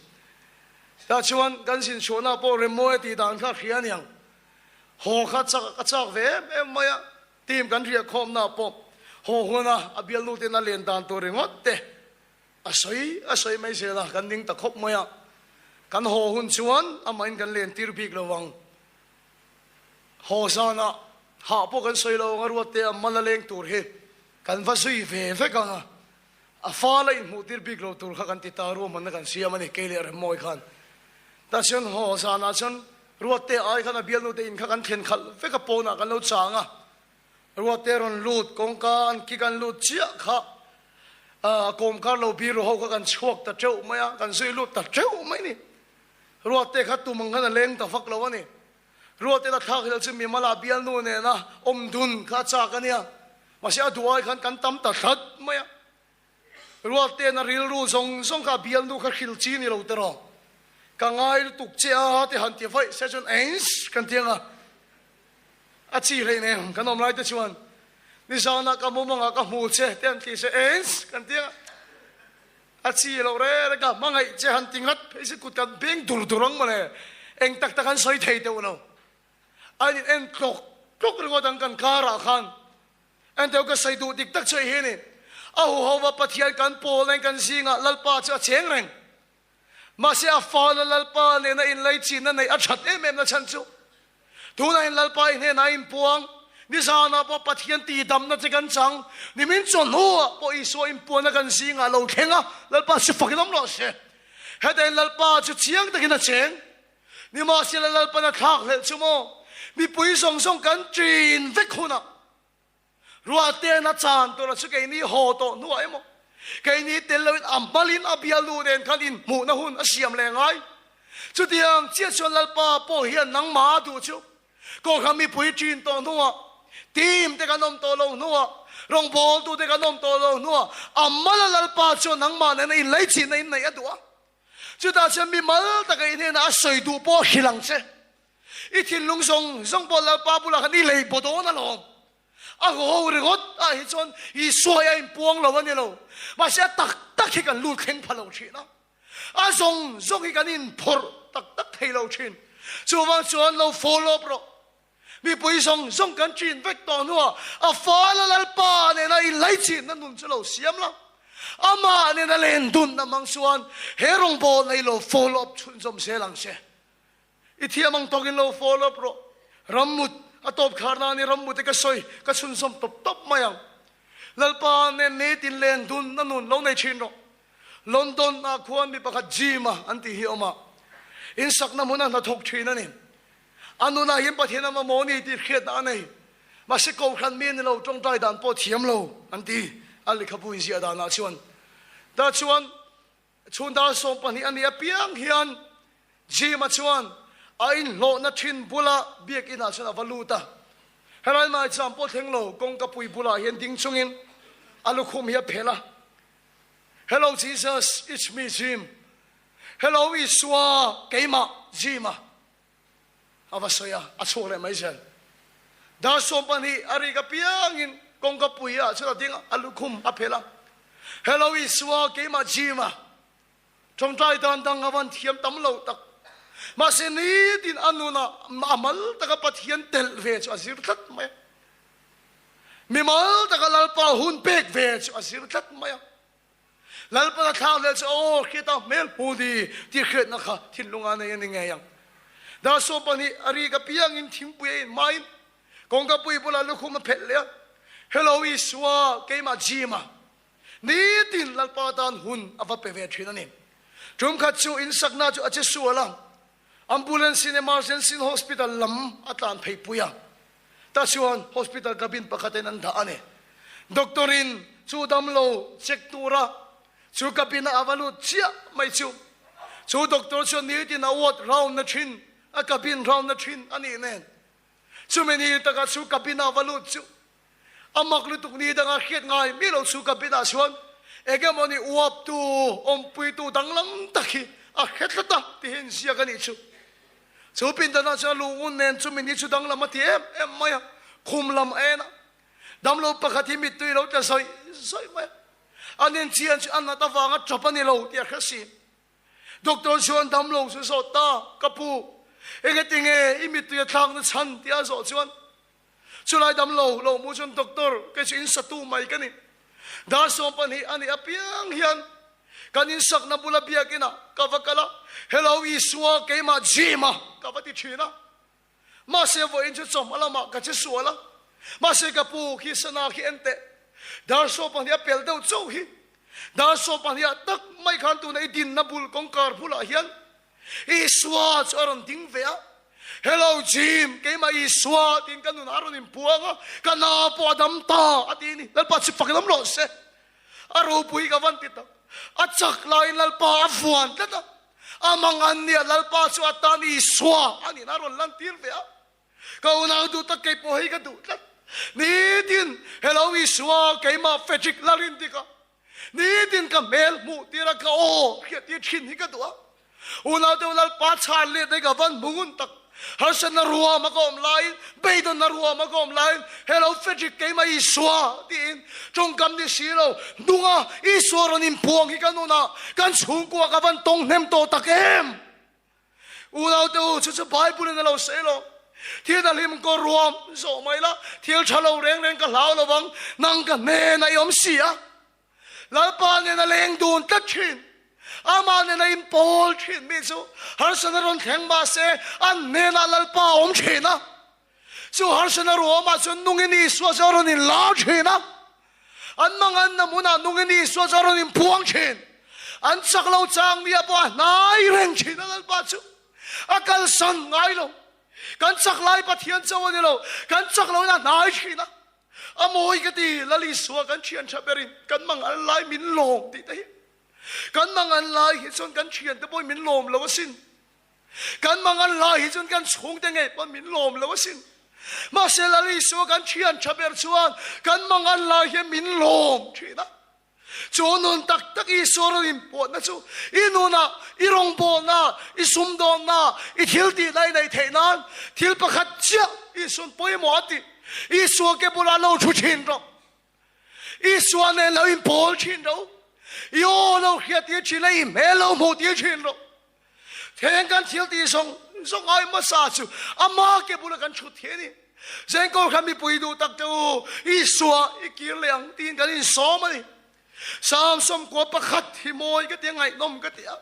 Tah chuan kan zin chhuahna pawh Remmawi a tih dan kha hria a niang, haw kha chak a chak ve em em mai a, team kan riah khawmna pawh haw huna a bialnu ten a len dan tur ringawt te a sawi a sawi mai zel a, kan ding ta khawp mai a, kan haw hun chuan amahin kan len tir bik lo ang. Haw zanah hah pawh kan sawi lo ang a, Ruatte a mal a leng tur hi kan va zui ve vek ang a, a fal a inhmuh tir bik lo tur kha kan ti ta, ruahmanna kan siam a ni, kei leh Remmawi khan. Tah chuan haw zanah chuan Ruatte ai khan a bialnu te in kha kan thlen khalh vek a, pawnah kan lo chang a, Ruatte rawn lut, kawngka an kik an lut chiah kha a kawmkar lo bir ho kha kan chhuak ta teuh mai a, kan zui lut ta teuh mai a ni. Ruatte kha tum ang khan a leng ta vak lo a ni. Ruatte la thlak hel chu mimala bialnu nena awm dun kha a chak a nia. Mahse a duh ai khan kan tam ta thlat mai a. Ruatte na rilru zawng zawng kha a bialnu kha hrilh chi ni lo tiraw. Ka ngai lutuk che a ti han ti vaih se chuan eins kan ti ang a. A chi hlei nen kan awm lai te chuan nizanah ka mumangah ka hmu che te han ti se eins kan ti ang a. A chi loh reng reng ka hmangaih che han ti ngat phei si kut kan beng dur dur ang mawle, eng tak tak an sawi thei deuh lo. An in en tlawk tlawk ringawt ang kan karah khan. Enteu ka sawi duh dik tak chu hei hi a ni. A huhova Pathian kan pawl nain kan zingah Lalpa chu a cheng reng. Mahse a fala Lalpa nena inlaichinna neih a that em em na chhan chu tunah hian Lalpa i hnenah a inpuang, nizanah pawh Pathian tihdamna che kan chang, nimin chawhnuah pawh Isua inpuanna kan zingah a lo thleng a, Lalpa chu fakin awm rawh se. Hetiang Lalpa chu chiang takin a cheng. Nimahsela Lalpan a thlak hlelh chu maw? Mipui zawng zawng kan ṭin vek hunah Ruahten a chan tura chu keini haw tawh hnuah emaw, keini tel loin a hmalin a bialnu nen khan inhmuhna hun a siam leh ngai. Chutiang chiah chuan Lalpa pawh hian nangmah a duh chu Kohhran mipui ṭin tawh hnuah, team te kan awm tawh lo hnuah, rawngbawltu te kan awm tawh lo hnuah a hmala Lalpa chuan nangmah nena inleichihna inneih a duh a. Chutah chuan mimal taka i hnenah a sawi duh pawh a hrilh ang che. I thinlung zawng zawng pawh Lalpa bulah khan i lei baw dawn alawm. A haw ringawt ah hi chuan Isua hi a inpuang lo a ni lo. Mahse a tak tak hi kan lut thleng pha lo thin a. A zawng zawng hi kan inphawrh tak tak thei lo thin. Chuvang chuan lo follow up rawh. Mipui zawng zawng kan ṭin vek tawh hnuah a fala Lalpa nena inlaichinna nun chu lo siam la. Amah nena len dunna hmang chuan he rawngbawlna hi lo follow up chhunzawm zel ang che. I thiam ang tawkin lo follow up rawh. Rammut a tawp khar nan i rammut hi ka sawi ka chhunzawm tawp tawp mai ang. Lalpa nen nitin len dunna nun lo nei ṭhin rawh. London ah khuan mi pakhat Jim a an tih hi a awm a, insakna hmuna hnathawk ṭhin a ni. A nunah hian Pathian a mamawh ni tih hriatna a nei. Mahse Kohhran mi a ni lo, tawngtai dan pawh thiam lo an ti a lehkhabu inziah danah chuan. Tah chuan chhun dar 12 a nih apiang hian Jim-a chuan a inhlawhna thin bula biakinah chuan a va lut a. Helai maicham pawh thleng lo kawngkapui bulah hian ding chungin a lukhum hi a phelh a. Hello Jesus, it's me Jim. Hello Isua, keimah Jim-a a va sawi a, a chhuak leh mai zel. Dar 12 a rik apiangin kawngka pui ah chuan a ding a, a lukhum a phelh a. Hello Isua, keimah Jim-a. Tawngtai dan dang a van thiam tam lo tak. Mahse nitin a nunah a mal taka Pathian telh ve chu a zir tlat mai a. Mimal taka Lalpa hun pek ve chu a zir tlat mai a. Lalpan a thlak leh chu aw hriat a hmel hmu ni tih hriatna kha thinlunga nei a ni ngei ang. Dar 12 a rik apiangin thingpui a inhmain kawngkapui bulah lukhum a phelh leh a, Hello Isua, keimah Jim-a. Nitin Lalpa tan hun a va pe ve thin a ni. Tum khat chu insakna chu a che sual a, ambulance in emergency in hospital lam a tlan phei pui a. Tah chuan hospital cabin pakhatin an dah a ni. Doctor in chu damlo check tura chu cabin a a va lut chiah mai chu chu doctor chuan nitin a ward round na thin, a cabin round na thin a nih nen chumi ni takah chu cabin a va lut chu A mak lutuk ni danga hriat ngai mi lo chu ka binah chuan engemawni uaptu, awmpuitu danglam tak hi a hre tlat a ti hian ziak a nih chu. Chu pindanah chuan lungun nen chumi ni chu danglam a ti em em mai a, khum lam a en a, damlo pakhat hi mittui lo tla zawih zawih mai a, a nen chian chu a nat avanga tap a ni lo tih a hre si. Doctor chuan damlo chu zawt ta, Ka pu, engetinge i mittui a thlakna chhan tih a zawh chuan Chulai dam lo lo hmuh chuan doctor kei chu insatu mai ka ni. Dar 12 a nih apiang hian kan insakna bula biakinah ka va kal a, Hello Isua keimah Jim-a ka va ti thin a. Mahse vawiin chu chawhma lamah ka che sual a, mahse ka pu khi sana khi en teh. Dar 12 a pel deuh chauh hi. Dar 12 ah tak mai khan tuna i dinna bul kawngkar bulah hian Isua chu a rawn ding ve a, Hello Jim, keimah Isua tiin ka nunah a rawn inpuang a, ka na pawh a dam ta a ti a ni. Lalpa chu fak lam rawh se. A ropui ka van ti tak. A chak laiin Lalpa a vuan tlat a, a mangan nia Lalpa chu a tan Isua a nihna a rawn lantir ve a. Ka unau duh tak kei pawh hei ka duh tlat. Nitin, Hello Isua, keimah Frederick Lalrindika. Nitin ka hmel hmuh tir a ka aw hriat tir thin hi ka duh a. Unau deuh Lalpa chhan let hi ka van hmu ngun tak. Harsatna ruam a ka awm laiin, beidawnna ruam a ka awm laiin, Hello Frederick keimah Isua tiin tawngkam ni si lo hnunga Isua rawn inpuang hi ka nunah kan chhungkua ka van tawng hnem tawh tak em! Unaute u, chu chu Bible in a lo sawi lo. Thil a hlim kaw ruam zawh mai la, thil tha lo reng reng ka hlau lo vang, nang ka hnenah i awm si a. Lalpa nen a leng dun tlat thin, amah nen a inpawl thin mi chu harsatna rawn thleng mah se an hnenah Lalpa a awm thin a. Chu harsatna ruamah chuan nungin Isua chu a rawn inlar thin a. An manganna hmunah nungin Isua chu a rawn inpuang thin. An chak lo chang nia pawh a hnai reng thin a Lalpa chu. A kalsan ngai lo. Kan chak lai Pathian chauh a ni lo, kan chak loin a hnai thin a. A mawi ka ti, Lal Isua kan thian tha berin kan mang an lai min lawm tih te hi. Kan mang an lai hi chuan kan thiante pawhin min lawm lo asin. Kan mang an lai hi chuan kan chhungte ngei pawn min lawm lo asin. Mahse Lal Isua kan thian tha ber chuan kan mang an lai hian min lawm thin a. Chu nun tak tak Isua rawn inpuahna chu i nunah, i rawngbawlna, i sumdawnna, i thil tihna i neih theih nan thil pakhat chiah Isua'n pawimawh a ti. Isua ke bulah lo thu thin rawh. Isua nen lo inpawl thin rawh. I aw lo hriat tir thin la, i hmel lo hmuh tir thin rawh. Heng kan thil tih zawng zawng ai hmasa chu ama ke bula kan thut hi a ni. Zengkaw kha mipui duh tak te u, Isua i kir leh ang tiin kan insawm a ni. Psalm 11 hi mawi ka ti a, ngaihnawm ka ti a.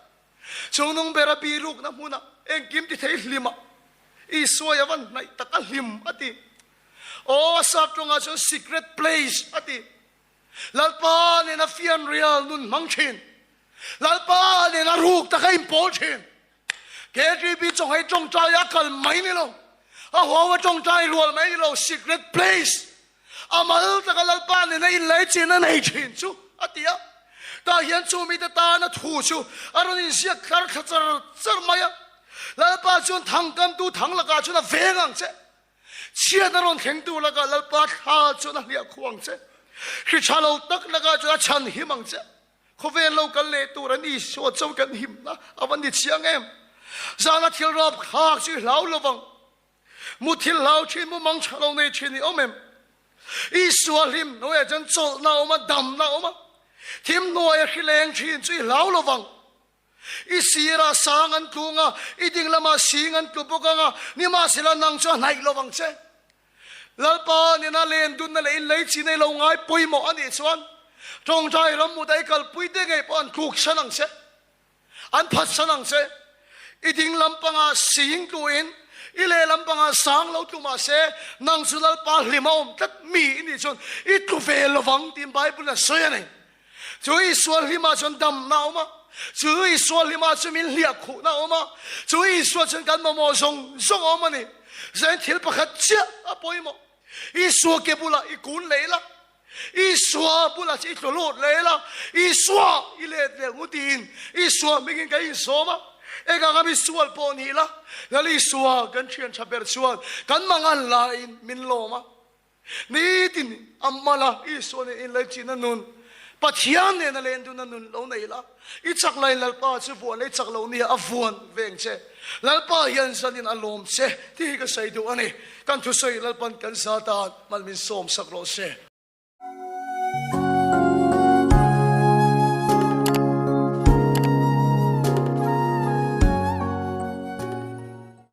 Chungnung bera birukna hmuna engkim ti thei hlima Isua i a van hnaih tak a hlim a ti. Aw, a sap tawngah chuan secret place a ti. Lalpa nena fianrial nun hmang thin. Lalpa nena ruk taka inpawl thin. KGB chawnghei tawngtai a kal mai ni lo. A huau a tawngtai rual mai ni lo. Secret place a mal taka Lalpa nena inlei chin a nei thin chu a ti a. Tah hian chu mite tana thu chu a rawn inziak tlar thla char char mai a. Lalpa chuan thangkamtu thang lakah chuan a veng ang che. Chhiat a rawn thlengtu lakah Lalpa thla chuan a hliah khuh ang che. Hri tha lo tak lakah chuan a chhan him ang che. Khawvel lo kal leh tur an Isua cho kan himna a va ni chiang em! Zana thil rap thlak chu i hlau lo vang. Mu thil hlau thin, mu mang tha lo nei thin i awm em? Isua hlim hnuaiah chuan chawlhna a awm a, damna a awm a. Thim hnuaia hri leng thin chu i hlau lo vang. I sirah sang an tlung a, i ding lamah sing an tlu bawk ang a, nimahsela nang chu a hnaih lo vang che. Lalpa nena len dunna leh inlei chi nei lo ngai pawimawh a nih chuan tawngtai ram mut a i kalpui te ngei pawh an tluksan ang che, an phatsan ang che. I ding lampangah sing tluin i lehlam pangah sang lo tlu mah se, nang chu Lalpa hlim a awm tlat mi i nih chuan i tlu ve lo vang tiin Bible in a sawi a ni. Chu Isua hlimah chuan damna a awm a, chu Isua hlimah chuan min hliah khuhna a awm a, chu Isua chuan kan mamawh zawng zawng a awm a ni. Zain thil pakhat chiah a pawimawh. Isua ke bulah i kun leh ila, Isua bulah chu i tlu lut leh ila, Isua i let leh ngu tiin Isua hmingin kan insawm a. Enganga mi sual pawh ni ila, Lal Isua kan thian tha ber chuan kan mangan laiin min lawm a. Nitin a mal a, Isua nen inlaichin a nun, Pathian nen a len dun a nun lo nei la, i chak laiin Lalpa chu vuan la, i chak lo nia a vuan veng che. Lalpa hian zanin a lawm che tih hi ka sawi duh a ni. Kan thusawi Lalpan kan za tan mal min sawm sak rawh se.